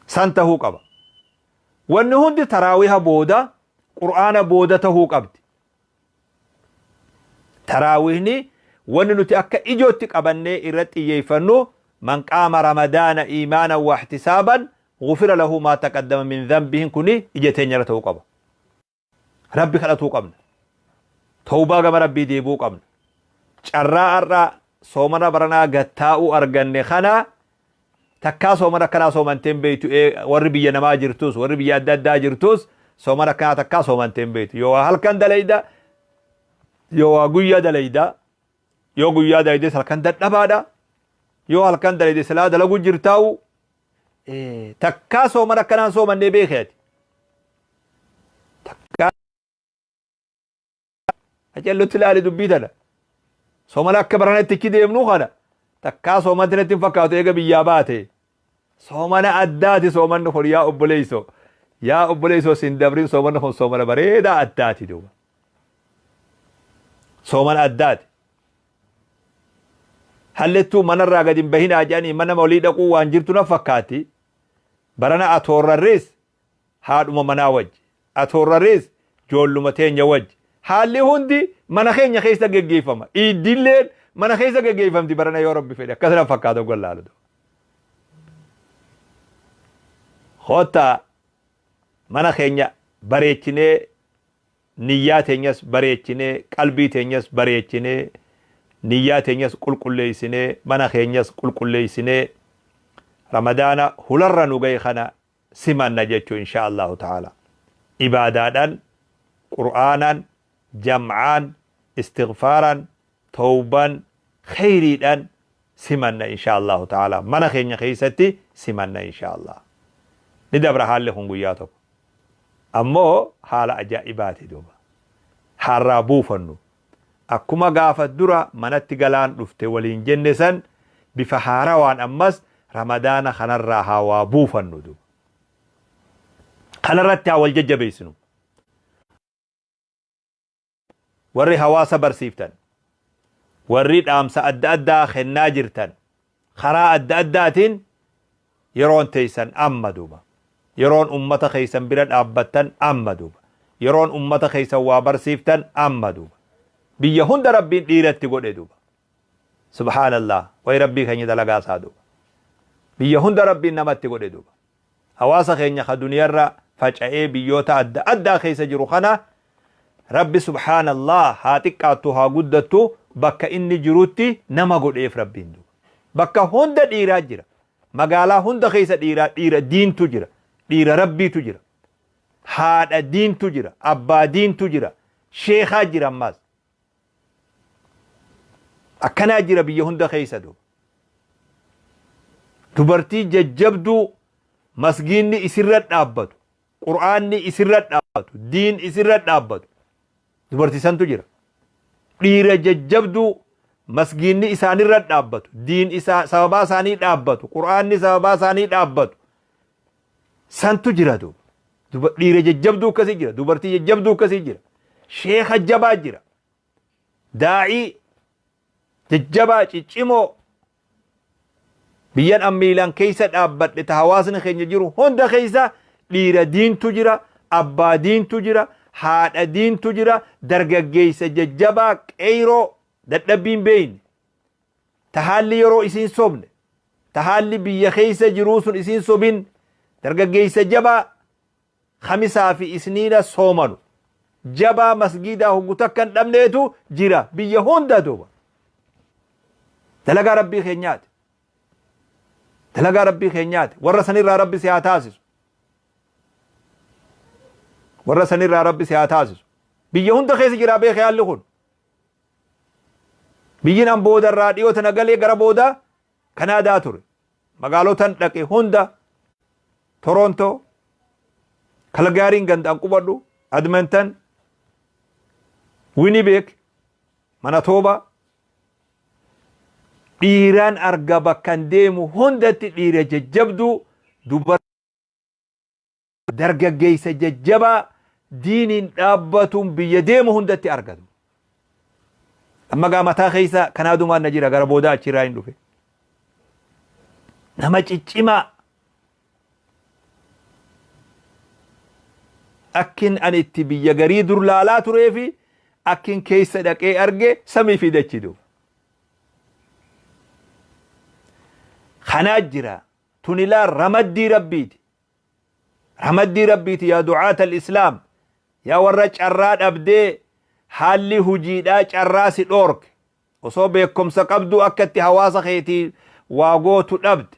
san tahuu qaba. Wanni hundi taraawiiha booda, Qur'aana booda tahuu qabdi. Taraawiihni wanni nuti akka ijootti qabannee irratti xiyyeeffannu, man qaama Ramadaana iimaanan wa ihtisaaban gufira lahu maa taqaddama min dhanbihin kuni ija teenyarra ta'uu qaba. Rabbi kadhatuu qabna. Tawbaa gama Rabbii deebi'uu qabna. Carraa har'a soomana baranaa gattaa'uu arganne kana, takkaa soomana akkanaa soomanteen beektu, warri biyya namaa jirtus, warri biyya adda addaa jirtus, soomana akkanaa takkaa soomanteen beektu. Yoo waa halkan dalayda, yoo waa guyyaa dalayda, yoo guyyaa dalaydes halkan dadhabaadha. Yoo halkan dalayde silaa dalaguu jirtaa'u. Takkaa soomana akkanaan soomannee beekee ati. Takkaa qacellutti ilaali dubbii tana. Soomana akka baranatti achi deemnu kana takkaa soomanti natti hin fakkaatu eega biyyaa baate. Soomana addaati soomanni kun, yaa obboleessoo. Yaa obboleessoo, sin dabrin, soomanni kun soomana bareedaa addaati duuba. Soomana addaati. Hallettuu manarraa gadi hin bahinaa jedhanii mana olii dhaquu waan jirtu na fakkaatti. Barana atoorrarrees haadhuma manaa wajji. Atoorrarrees joolluma teenya wajji. Haalli hundi mana keenya keessa geggeeffama. Iiddilleen mana keessa geggeeffamti barana yoo Rabbi fedhe. Akkas na fakkaata oggan laalu. Kottaa mana keenya bareechinee, niyyaa teenyas bareechinee, qalbii teenyas bareechinee, niyyaa teenyas qulqulleessinee, mana keenyas qulqulleessinee, Ramadaana hularra nu gahe kana simanna jechuu insha Allahu ta'ala. Ibaadaadhaan, Qur'aanaan, jam'aan, istighfaaraan, tawbaan, kheyriidhaan simanna inshaa Allaahu ta'aalaa. Mana keenya keessatti simanna inshaa Allaah. Ni dabra haalli kun guyyaa tokko. Ammoo haala ajaa'ibaati duuba. Haarraa buufannu. Akkuma gaafa dura manatti galaan dhufte waliin jenne san bifa haarawaan ammas Ramadaana kanarraa haa waa buufannu duuba. Kanarratti haa wal jajjabeessinu. Warri hawaasa barsiiftan, warri dhaamsa adda addaa kennaa jirtan, karaa adda addaatiin yeroon teessan amma duuba. Yeroon ummata keessan bira dhaabbattan amma duuba. Yeroon ummata keessan waa barsiiftan amma duuba. Biyya hunda Rabbiin dhiiratti godhe duuba. Subhaanallah. Way Rabbii keenya dalagaa isaa duuba. Biyya hunda Rabbiin namatti godhe duuba. Hawaasa keenya ka duniyarra faca'ee biyyoota adda addaa keessa jiru kana Rabbi subhaanallah haa xiqqaattu haa guddattu bakka inni jirutti nama godheef Rabbiin duuba. Bakka hunda dhiiraa jira. Magaalaa hunda keessa dhiiraa dhiira diintu jira. Dhiira Rabbiitu jira. Haadha diintu jira. Abbaa diintu jira. Sheekaa jira ammaas. Akkanaa jira biyya hunda keessa duuba. Dubartii jajjabduu masgiinni isirra dhaabbatu, qur'aanni isirra dhaabbatu, diin isirra dhaabbatu. Dubartii santu jira. Dhiira jajjabduu masgiinni isaanirra dhaabbatu, diin isaa sababaa isaanii dhaabbatu, qur'aanni sababaa isaanii dhaabbatu. Santu jira duuba. Dhiira jajjabduu akkasii jira, dubartii jajjabduu akkasii jira. Sheeka jabaa jira. Daa'ii jajjabaa ciccimoo biyyan an miilaan keessa dhaabbadhe ta hawaasni keenya jiru hunda keessa dhiira diintu jira, abbaa diintu jira, haadha diintu jira, dargaggeessa jajjabaa qeyroo dadhabbiin beeyne. Ta haalli yeroo isiin sobne, ta haalli biyya keessa jiruu sun isiin sobin, dargaggeessa jabaa Khamisaa fi Isniina soomanu, jabaa masgiidaa hoggu takka hin dhabneetu jira biyya hunda duuba. Dalagaa Rabbii keenyaati. Dalagaa Rabbii keenyaati. Warra sanirraa Rabbi si haa taasisu. Warra sanirraa Rabbi si haa taasisu. Biyya hunda keessa jira beekee haalli kun. Biyyin an boodarraa dhiyoo tana galee gara boodaa Kanaadaa ture. Magaalotan dhaqe hunda Torontoo, Kalgaariin ganda an qubadhu, Edmonton, Winnipeg, Manitoba. Dhiiraan arga bakkan deemu hundatti dhiira jajjabduu dubara Dargaggeessa jajjabaa diiniin dhaabbatuun biyya deemu hundatti argatu. Amma gaa mataa keessa kanaadumaan na jira gara boodaa achirraa hin dhufe. Nama ciccimaa akkin ani itti biyya garii dur laalaa turee fi akkin keessa dhaqee arge samii fi dachii duuba. Kanaa jira tunilaa ramaddii rabbiiti. Ramaddii Rabbiiti yaa du'aata al-islaam yaa warra carraa dhabdee haalli hujiidhaa carraa si dhoorke osoo beekomsa qabduu akka itti hawaasa keetii waa gootu dhabde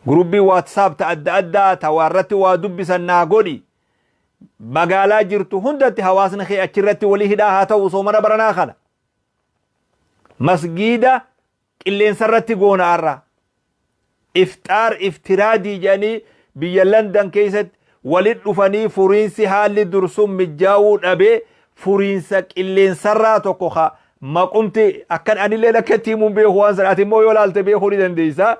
gurubbii WhatsApp ta adda addaa ta waa irratti waa dubbisan naa godhi magaalaa jirtu hundatti hawaasni kee achirratti walii hidhaa haa ta'u soomana baranaa kana masgiida qilleensa irratti goona har'a. Ifxaar iftiraadii jedhanii biyya London keessatti walit dhufanii furiinsi haalli dursun mijjaawuu dhabee furiinsa qilleensarraa tokko ka maqumti akkan anillee akka itti himuun beeku waan sana ati immoo yoo laalte beekuu ni dandeessa.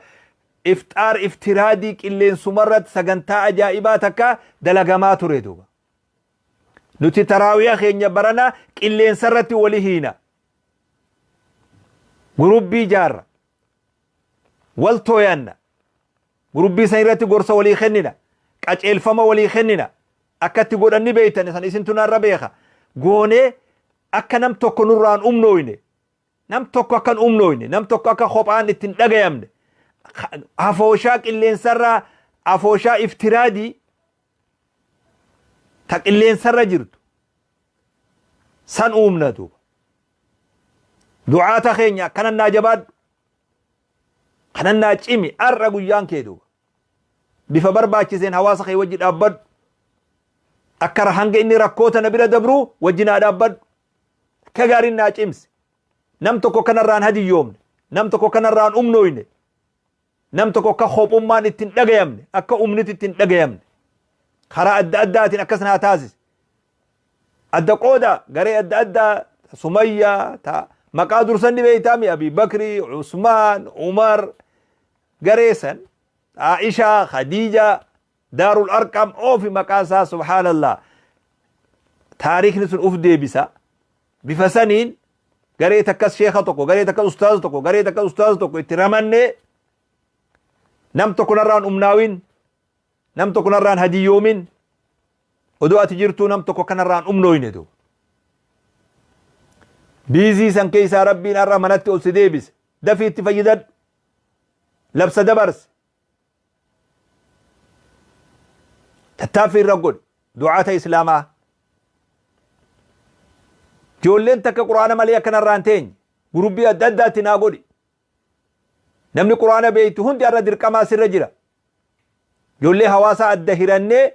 Ifxaar iftiraadii qilleensumarratti sagantaa ajaa'ibaa takka dalagamaa ture duuba. Nuti taraawiya keenya barana qilleensarratti wali hiina. Gurubbii ijaarra. Wal tooyanna. Gurubbii san irratti gorsa walii kennina. Qaceelfama walii kennina. Akka itti godhan ni beektan san isintu narra beeka. Goonee akka nam tokko nurraan umnooyne. Nam tokko akka hin umnooyne. Nam tokko akka kophaan itti hin dhagayamne. Afooshaa qilleensarraa afooshaa iftiraadii ta qilleensarra jirtu san uumna duuba. Du'aata keenya akkanan naa jabaadhu. Kanan naa cimi har'a guyyaan kee duuba. Bifa barbaachiseen hawaasa kee wajji dhaabbadhu. Akka hanga inni rakkoo tana bira dabruu wajji naa dhaabbadhu. Akka gaariin naa cimsi. Nam tokko kanarraan hadiyyoomne. Nam tokko kanarraan umnooyne. Nam tokko akka kophummaan itti hin dhagayamne. Akka umniti itti hin dhagayamne. Karaa adda addaatiin akkas naa taasise. Adda qooda garee adda addaa Sumayyaa ta maqaa dursan ni beeytaami Abi Bakrii, Usmaan, Umar garee san Aishaa, Khadiijaa, Daarul Arqam oofi maqaa isaa subhaanallah. Taariikni sun uf deebisa. Bifa saniin garee takkas sheeka tokko, garee takkas ustaaza tokko, garee takkas ustaaza tokko itti ramannee nam tokko narraan umnaawin, nam tokko narraan hadiyyoomin, odoo ati jirtuu nam tokko kanarraan umnooyne du. Biizii san keessaa Rabbiin har'a manatti ol si deebise. Dafii itti fayyadadhu. Labsa dabarsi. Tattaaffii irra godhi. Du'aata Islaamaa. Ijoolleen takka Qur'aana malee akka narraa hin teenye. Gurubbii adda addaatti naa godhi. Namni Qur'aana beektu hundi har'a dirqamaa sirra jira. Ijoollee hawaasaa adda hirannee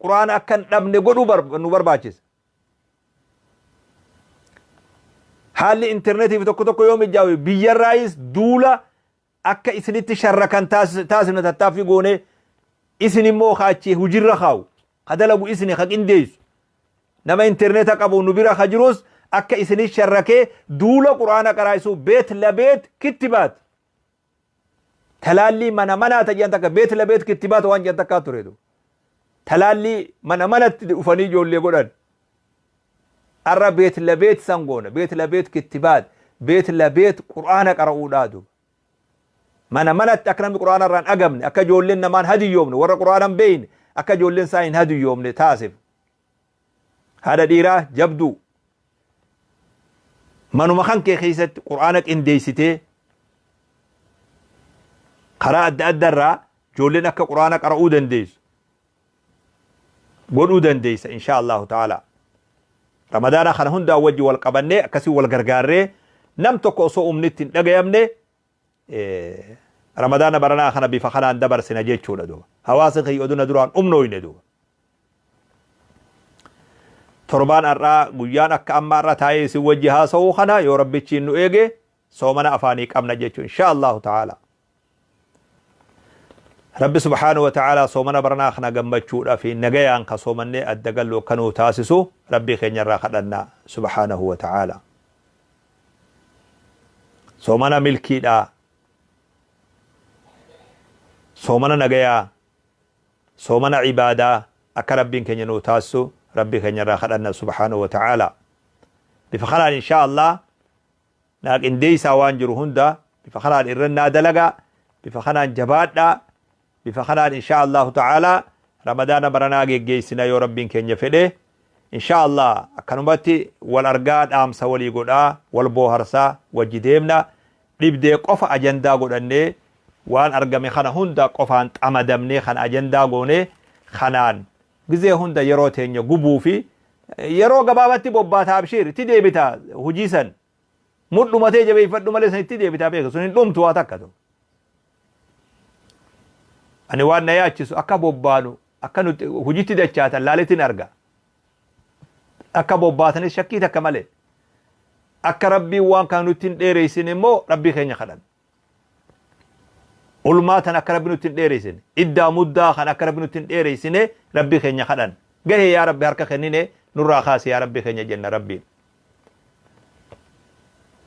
Qur'aana akka hin dhabne godhuu nu barbaachisa. Haalli intarneetiif tokko tokko yoo mijaawe biyyarraayis duula akka isinitti sharrakan taasifna tattaaffii goonee isin immoo ka achii hujirra kaawu ka dalagu isini ka qindeessu nama interneeta qabu nu bira ka jirus akka isinit sharrakee duula qur'aana qaraa'isuu beet labeet kittibaat talaallii mana manaa ta jedhan takka beet labeet kittibaat waan jedhan takkaa ture du talaallii mana manatti dhufanii ijoollee godhan arra beet labeet san goona beet labeet kittibaat beet labeet qur'aana qara'uudhaa duba mana manatti akka namni qur'aana irraa hin agamne akka ijoolleen namaan hadiyyoomne warra qur'aana hin beeyne akka ijoolleen isaa hin hadiyyoomne taasif haadha dhiiraa jabduu manuma kan kee keessatti qur'aana qindeessitee karaa adda adda irraa ijoolleen akka qur'aana qara'uu dandeessu godhuu dandeessa insha Allahu ta'ala. Ramadaana kana hundaa wajji wal qabannee akkasii wal gargaarree nam tokko osoo umnitti hin dhagayamne Ramadaana baranaa kana bifa kanaan dabarsina jechuudha duuba. Hawaasni kiyya oduu na duraan umnooyne duuba. Torbaan har'aa guyyaan akka amma har'a taa'ee isin wajji haasa'uu kana yoo rabbichiin nu eege soomana afaanii qabna jechuudha insha Allahu ta'ala. Rabbi subhaanahu wa ta'ala soomana baranaa kana gammachuudhaa fi nagayaan ka soomannee adda gallu akka nuu taasisu Rabbii keenya irraa kadhanna subhaanahu wa ta'ala. Soomana milkiidhaa, soomana nagayaa, soomana ibaadaa akka Rabbiin keenya nuu taasisu Rabbii keenya irraa kadhanna subhaanahu wa ta'ala. Bifa kanaan insha Allah naa qindeessaa waan jiru hunda bifa kanaan irra naa dalagaa bifa kanaan jabaadhaa bifa kanaan insha Allahu ta'ala ramadaana baranaa geggeessina yoo Rabbiin keenya fedhe insha Allah akkanumatti wal argaa dhaamsa walii godhaa wal booharsaa wajji deemna dhibdee qofa ajandaa godhannee waan argame kana hunda qofaan xamadamnee kan ajandaa goone kanaan gizee hunda yeroo teenya gubuu fi yeroo gabaabatti bobbaata abshiir itti deebita hujii san mudhumatee jabeeffadhu malee san itti deebitaa beeka sun hin dhumtu waa takka ta'u. Ani waan na yaachisu akka bobbaanu akka nuti hujitti dachaatan laaletin arga. Akka bobbaatanis shakkii takka malee. Akka rabbiin waan kana nutti hin dheereessine immoo rabbii keenya kadhanna. Ulmaa tan akka rabbi nutti hin dheereessine, iddaa muddaa kan akka rabbi nutti hin dheereessine rabbi keenya kadhan. Gahee yaa rabbi harka kennine nurraa kaasi yaa rabbi keenya jenna rabbiin.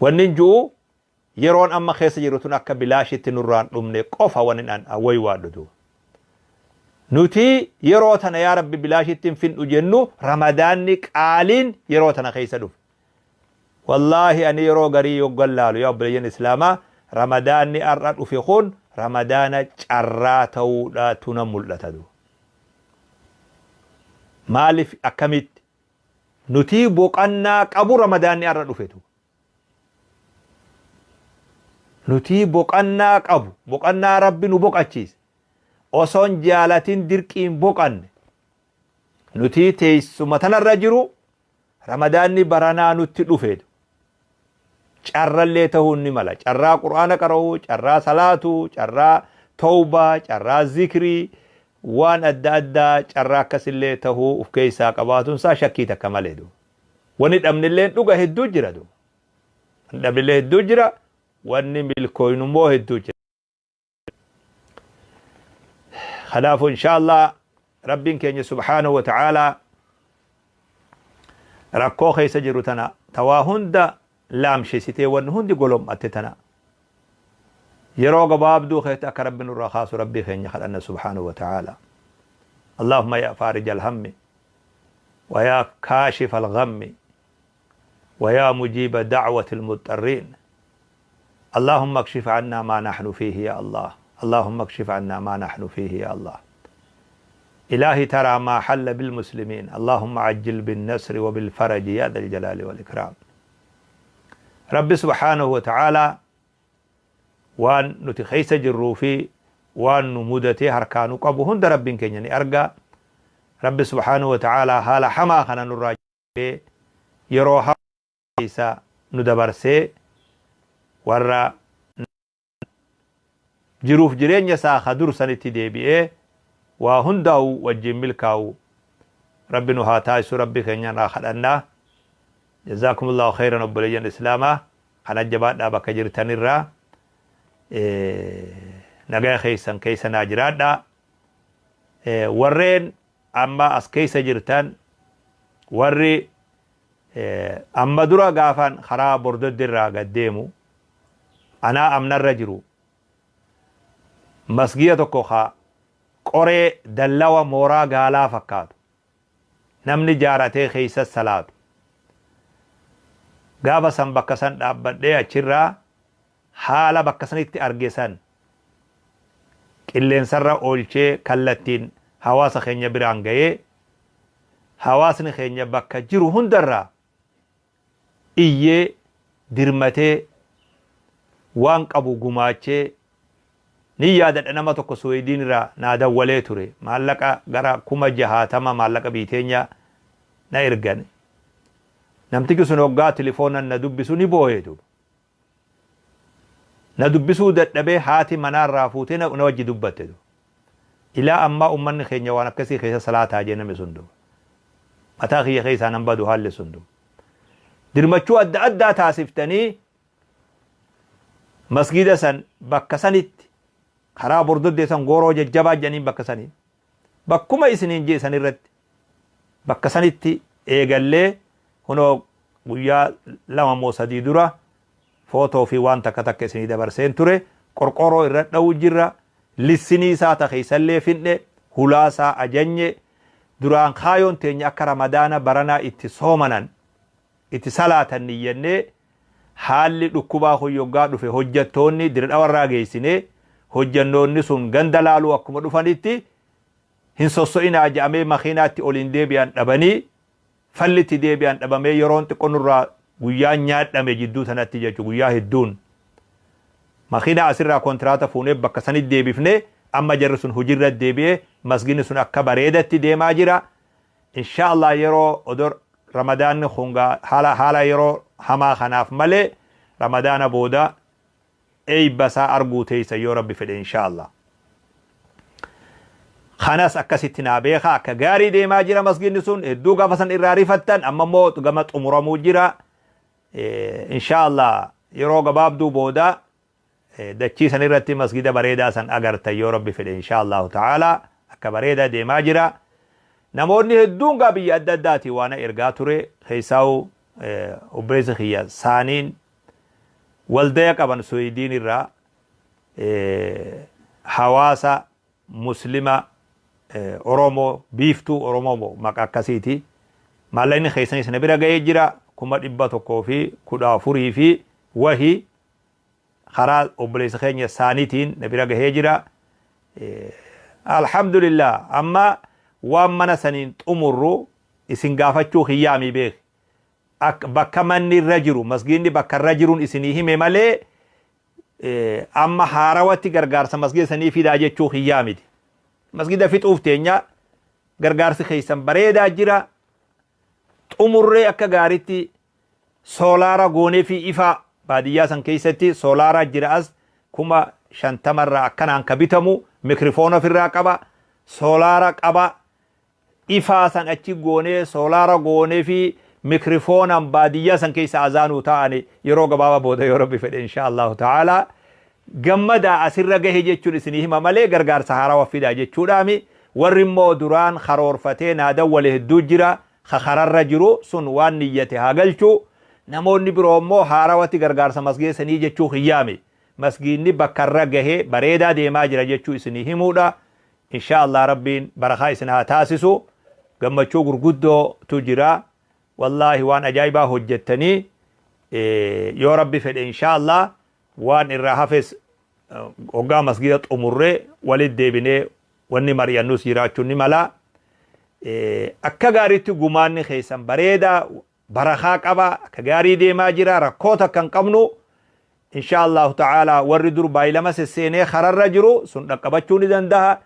Wannin ju'u yeroon amma keessa jiru tun akka bilaashitti nurraan dhumne qofa wannin an waywaadhu duuba. Nuti yeroo tana yaa rabbi bilaashitti hin findhu jennu ramadaanni qaaliin yeroo tana keessa dhufe. Wallaahi ani yeroo garii yoggan laalu yaa obboleeyyan islaamaa ramadaanni har'a dhufe kun ramadaana carraa ta'uudhaatu na mul'ata duuba. Maaliif akkamitti nutii boqannaa qabu ramadaanni har'a dhufetu. Nutii boqannaa qabu boqannaa rabbi nu boqachiise osoon jaalatin dirqiin boqanne nutii teessuma tanarra jiru Ramadaanni baranaa nutti dhufe. Carrallee ta'uun ni mala. Carraa Qur'aana qara'uu, carraa salaatuu, carraa tawbaa, carraa zikrii, Waan adda addaa carraa akkasillee tahuu uf keessaa qabaatuun isaa shakkii takka malee du. Wanni dhabnillee dhuga hedduu jira du. Wanni dhabnillee hedduu jira, wanni milkooynu immoo hedduu jira. Kanaafuu inshaallah Rabbiin keenya subhaanahu wa ta'aalaa rakkoo keessa jiru tana tawaa hunda laamshesitee wanni hundi golom'atte tana yeroo gabaabduu keessatti akka Rabbi nurraa kaasu Rabbii keenya kadhanna subhaanahu wa ta'aalaa. Allahumma yaa faarija alhammi wa yaa kaashifa alghammi wa yaa mujiiba da'wati almuxxarriin. اللهم اكشف عنا ما نحن فيه يا الله، اللهم اكشف عنا ما نحن فيه يا الله. إلهي ترى ما حل بالمسلمين، اللهم عجل بالنصر وبالفرج يا ذا الجلال والإكرام. رب سبحانه وتعالى waan nuti keessa jirruu fi waan nu mudatee harkaa nu qabu hunda Rabbiin keenya ni arga. Rabbi subhaanahu wa ta'aalaa haala hamaa kana nurraa yeroo hamaa keessa nu dabarsee warra jiruuf jireenya isaa ka dur sanitti deebi'ee waa hundaa'u wajjin milkaa'u Rabbi nu haa taasisu Rabbi keenyaan haa kadhannaa. Jazaakumullahu khayran obboleeyyan Islaamaa kana jabaadhaa bakka jirtanirraa nagaya keessan keessa naa jiraadhaa. Warreen amma as keessa jirtan, warri amma dura gaafaan karaa Bordodde irraa gad deemu anaa amnarra jiru masgiida tokko ka qoree dallawa mooraa gaalaa fakkaatu namni jaaratee keessa salaatu, gaafa san bakka san dhaabbadhee achirraa haala bakka sanitti arge san qilleensarra oolchee kallattiin hawaasa keenya biraan ga'ee, hawaasni keenya bakka jiru hundarraa iyyee dirmatee waan qabu gumaachee ni yaadadha. Nama tokko Suweediin irraa naa dawwalee ture, maallaqa gara 60,000 maallaqa biiteenya na ergan. Namtichi sun hoggaa tilifoonan na dubbisu ni boo'ee duuba. Na dubbisuu dadhabee haati manaarraa fuutee na wajji dubbatte duuba. Ilaa ammaa ummanni keenya waan akkasii keessa salaataa jee namni sun duuba. Mataa kiyya keessaa nan badu haalli sun duuba. Dirmachuu adda addaa taasiftanii masgida san bakka sanitti karaa Bordoddee san gooroo jajjabaa jedhaniin bakka sanii bakkuma isiniin jee san irratti bakka sanitti eegallee kunoo guyyaa 2 moo 3 dura footoo fi waan takka takka isinii dabarseen ture. Qorqoroo irra dha'u jirra, lissinii isaa ta keessallee finne, hulaasaa ajanye. Duraan kaayoon teenya akka Ramadaana baranaa itti soomanan itti salaatan niyyannee, haalli dhukkubaa kun yoggaa dhufe hojjattoonni Dirdhawarraa geessinee hojjannoonni sun ganda laaluu akkuma dhufanitti hin sosso'inaa jedhamee makiinaatti oliin deebi'an dhabanii, fallitti deebi'an dhabamee, yeroon xiqqoo nurraa guyyaan nyaadhame jidduu sanatti jechuudha. Guyyaa hedduun makiinaa asirraa kontiraata fuunee bakka sanitti deebifnee amma jarri sun hojiirra deebi'ee masginni sun akka bareedatti deemaa jira. Insha Allah yeroo odoo Ramadaanni kun haala yeroo hamaa kanaaf malee Ramadaana booda eeyba isaa arguu teessa yoo Rabbi fedhe insha Allah. Kanas akkasitti naa beeka, akka gaarii deemaa jira masginni sun. Hedduu gaafa san irraa rifattan, amma immoo gama xumuramuu jira. Insha Allah yeroo gabaabduu booda dachii san irratti masgida bareedaa san agartan yoo Rabbi fedhe insha Allahu ta'ala. Akka bareedaa deemaa jira. Namoonni hedduun gaa biyya adda addaati waan ergaa ture, keessaa'u obboleessa kiyya saaniin waldaya qaban Suweediin irraa hawaasa Muslima Oromoo, Biiftuu Oromoo maqa akkasiiti. Maallaqni keessanis na bira ga'ee jira, 114,000 fi wahi karaa obboleessa keenya saaniitiin na bira gahee jira. Alhamdulillah, amma waan mana saniin xumurru isin gaafachuu kiyyaami beek. Bakka manni irra jiru, masgiidni bakka irra jiruun isinii hime malee amma haarawatti gargaarsa masgida sanii fidaa jechuu kiyyaa miti. Masgida fixuuf teenya, gargaarsi keessan bareedaa jira. Xumurree akka gaariitti soolaara goonee fi ifaa baadiyyaa san keessatti soolaaraa jira, as 50,000rraa akkanaan ka bitamu mikrifoona ofirraa qaba. Soolaara qaba. Ifaa san achi goonee soolaara goonee fi mikrifoonaan baadiyyaa san keessa azaanuu ta'ani yeroo gabaabaa booda yoo Rabbi fedhe insha Allahu ta'ala. Gammadaa asirra gahe jechuun isinii hima malee gargaarsa haarawa fidaa jechuudhaami. Warri immoo duraan karoorfatee naa dawwale hedduu jira. Ka kararra jiru sun waan niyyate haa galchu. Namoonni biroo immoo haarawatti gargaarsa masgeessanii jechuu kiyyaami. Masgiinni bakka irra gahe bareedaa deemaa jira jechuu isinii himuudha. Inshaa Allah Rabbiin barakaa isin haa taasisu. Gammachuu gurguddoo tu jira. Wallaahi waan ajaa'ibaa hojjettanii yoo Rabbi fedhe inshaa Allah waan irraa hafes hoggaa masgiida xumurree walitti deebinee wanni mari'annus jiraachuun ni mala. Akka gaariitti gumaanni keessan bareedaa barakaa qaba akka gaarii deemaa jira rakkoo takka hin qabnu. Insha Allahu ta'ala warri dur baay'ilama sesseenee kararra jiru sun dhaqqabachuu ni danda'a.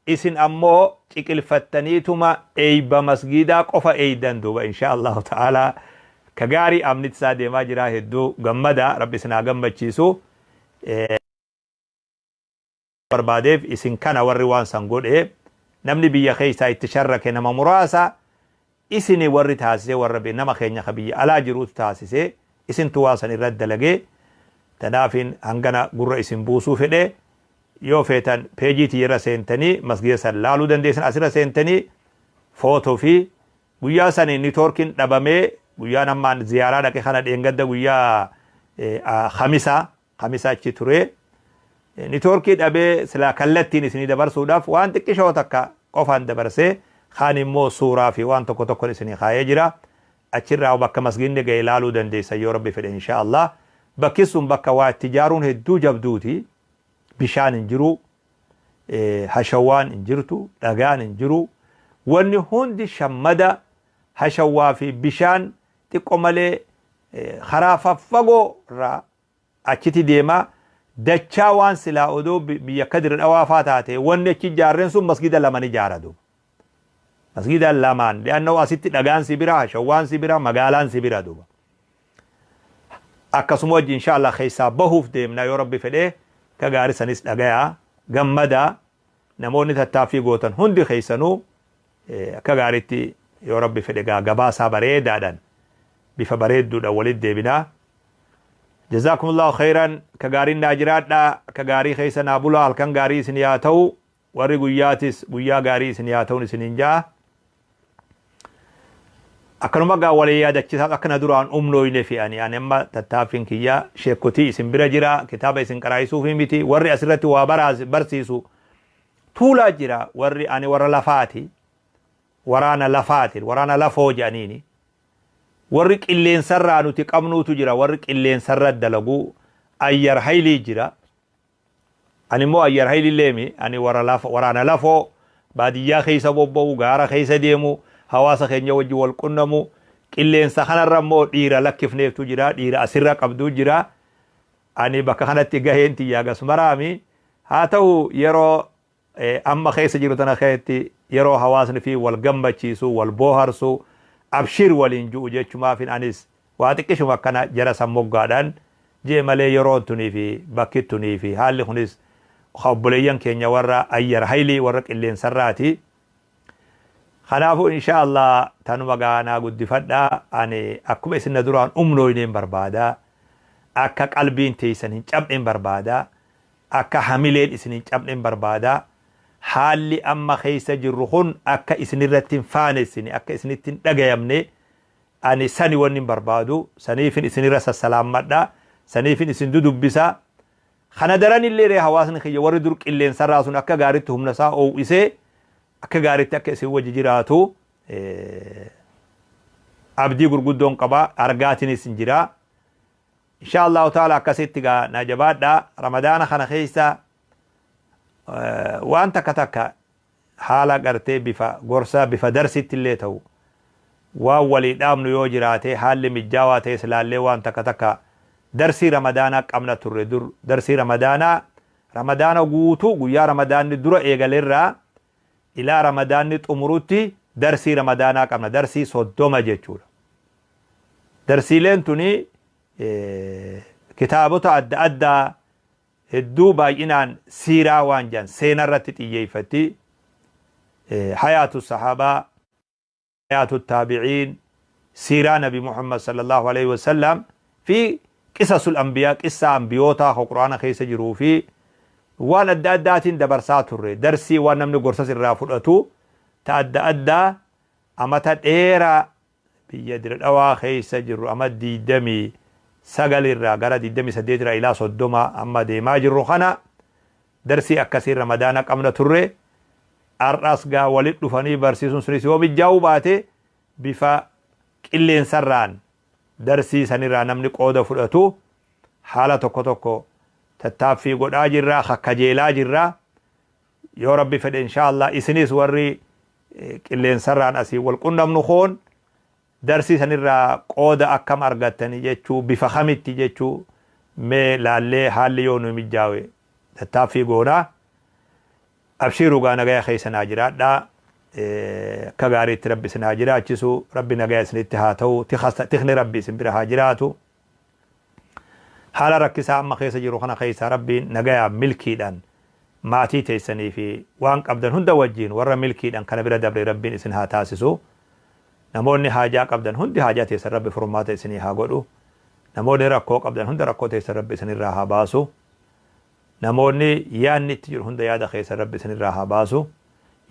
Isin ammoo ciqilfattaniituma eeyba masgiidaa qofa eeydan duuba insha Allahu ta'ala ka gaarii amniti isaa deemaa jira hedduu gammada Rabbi isin haa gammachiisu. Barbaadeef isin kana warri waan san godhe namni biyya keessaa itti sharrake nama muraasa isini warri taasise warra nama keenya ka biyya alaa jiruutu taasise isintu waan san irratti dalage. Tanaafin hangana gurra isin buusuu fedhe. Yoo feetan peejii tiyyarra seentanii masgiida san laaluu dandeessan asirra seentanii footoo fi guyyaa sani nitoorkiin dhabamee guyyaan ammaan ziyaaraa dhaqe kana dheengadda guyyaa kamisa kamisa achi ture nitoorkii dhabee silaa kallattiin isinii dabarsuudhaaf waan xiqqishoo takka qofaan dabarsee kaan immoo suuraa fi waan tokko tokkon isinii kaayee jira. Achirraa bakka masgiinni ga'e laaluu dandeessan yoo Rabbi fedhe inshaa Allah. Bakki sun bakka waa itti ijaaruun hedduu jabduuti. Bishaan hin jiru, hashawaan hin jirtu, dhagaan hin jiru. Wanni hundi shammada hashawaa fi bishaan xiqqo malee karaa faffagoo irraa achiti deema. Dachaa waan silaa odoo biyya akka Dirre Dhawaa faa taate wanni achi ijaarreen sun masgida lama ni ijaara duuba. Masgida lamaan li'annoo asitti dhagaan si bira, hashawaan si bira, magaalaan si bira duuba. Akkasuma wajji insha Allah keessaa bahuuf deemna yoo Rabbi fedhee ka gaarii sanis dhagayaa gammadaa namoonni tattaaffii gootan hundi keessanuu akka gaariitti yoo Rabbi fedhe gaa gabaasaa bareedaadhaan bifa bareedduudhaan walitti deebinaa. Jazaakumullahu khayran ka gaariin naa jiraadhaa ka gaarii keessa naa bulaa halkan gaarii isin yaa ta'u warri guyyaatis guyyaa gaarii isin yaa ta'uun isiniin ja'a. Akkanuma gaa walii yaadachiisaa akka na duraan umnooyne fi ani amma tattaaffiin kiyya sheekotii isin bira jira kitaaba isin qaraayisuufi miti warri asirratti waa barsiisu tuulaa jira warri ani warra lafaati waraana lafaati waraana lafoo jedhaniini warri qilleensarraa nuti qabnuutu jira warri qilleensarra dalagu ayyar haylii jira. Ani immoo ayyar haylillee mi ani warra lafa waraana lafoo baadiyyaa keessa bobba'u gaara keessa deemu hawaasa keenya wajji wal qunnamu qilleensa kanarra immoo dhiira lakkifneeftu jira dhiira asirra qabdu jira. Ani bakka kanatti gaheen tiyyaa gasmaraami haa ta'u yeroo amma keessa jiru tana keessatti yeroo hawaasni fi wal gammachiisu wal booharsu abshir waliin ju'u jechumaafin anis waa xiqqishuma akkana jara san moggaadhaan jee malee yeroon tunii fi bakki tunii fi haalli kunis obboleeyyan keenya warra ayyar haylii warra qilleensarraati. Kanaafuu insha Allah tanuma gaanaa guddifadha ani akkuma isin na duraan umnooyneen barbaada akka qalbiin teessan hin cabneen barbaada akka hamileen isin hin cabneen barbaada. Haalli amma keessa jirru kun akka isinirratti hin faanessine akka isinitti hin dhagayamne ani sani wanni hin barbaadu saniifin isinirra sassalaammadha saniifin isin dudubbisa. Kana daran illee ree hawaasni kiyya warri dur qilleensarraa sun akka gaaritti humna isaa oow'isee akka gaaritti akka isin wajji jiraatu abdii gurguddoon qaba argaatinis hin jira. Insha Allahu ta'ala akkasitti gaa na jabaadha. Ramadaana kana keessa waan takka takka haala gartee bifa gorsaa bifa darsitti illee ta'u waan walii dhaabnu yoo jiraate haalli mijjaawaa ta'es laallee waan takka takka darsii Ramadaanaa qabna turre dur darsii Ramadaanaa Ramadaana guutuu guyyaa Ramadaanni dura eegalerraa ilaa Ramadaanni xumurutti darsii Ramadaanaa qabna darsii 30 jechuudha. Darsiileen tuni kitaabota adda addaa hedduu baay'inaan siiraa waan jedhan seenaa irratti xiyyeeffatti. Hayaatu sahaabaa, hayaatu taabiciin, siiraa Nabi Muhammad sallallahu alaihi wasallam fi qisasul anbiyaa, qissaa ambiyootaa ka Qur'aana keessa jiruu fi waan adda addaatiin dabarsaa turre. Darsii waan namni gorsas irraa fudhatu ta adda addaa amata dheeraa biyya Dire Dhawaa keessa jirru, ama 29 irraa gara 28 irraa ilaa 30 amma deemaa jirru kana, darsii akkasii Ramadaana qabna turre. Har'as gaa walit dhufanii barsiisuun sunis yoo mijjaa'uu baate, bifa qilleensarraan darsii sanirraa namni qooda fudhatu haala tokko tokko tattaaffii godhaa jirra, kakkajeelaa jirra. Yoo Rabbi fedhe, insha Allah, isinis warri qilleensarraan asii wal qunnamnu koon darsii sanirraa qooda akkam argattanii jechuu, bifa kamitti jechuu, mee laallee haalli yoo nu mijjaawe tattaaffii goonaa. Abshiiruu gaa, nagaya keessa naa jiraadhaa. Akka gaariitti Rabbi isin haa jiraachisu. Rabbi nagaya isinitti haa ta'u. Tikni Rabbi isin bira haa jiraatu. Haala rakkisaa amma keessa jiru kana keessaa Rabbiin nagayaan milkiidhaan maatii teessanii fi waan qabdan hunda wajjiin warra milkiidhaan kana bira dabre Rabbiin isin haa taasisu. Namoonni haajaa qabdan hundi haajaa teessan Rabbi furmaata isinii haa godhu. Namoonni rakkoo qabdan hunda rakkoo teessan Rabbi isinirraa haa baasu. Namoonni yaadni itti jiru hunda yaada keessan Rabbi isinirraa haa baasu.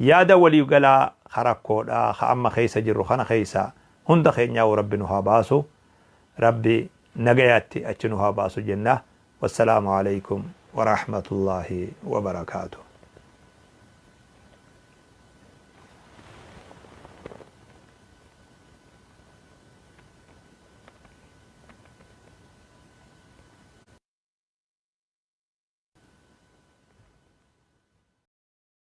Yaada waliigalaa ka rakkoodhaa ka amma keessa jirru kana keessa hunda keenyaa'u Rabbi nu haa baasu. Rabbi nagayaatti achi nu haa baasu jenna. Wassalaamu alaikum wa rahmatullahi wa barakaatuh.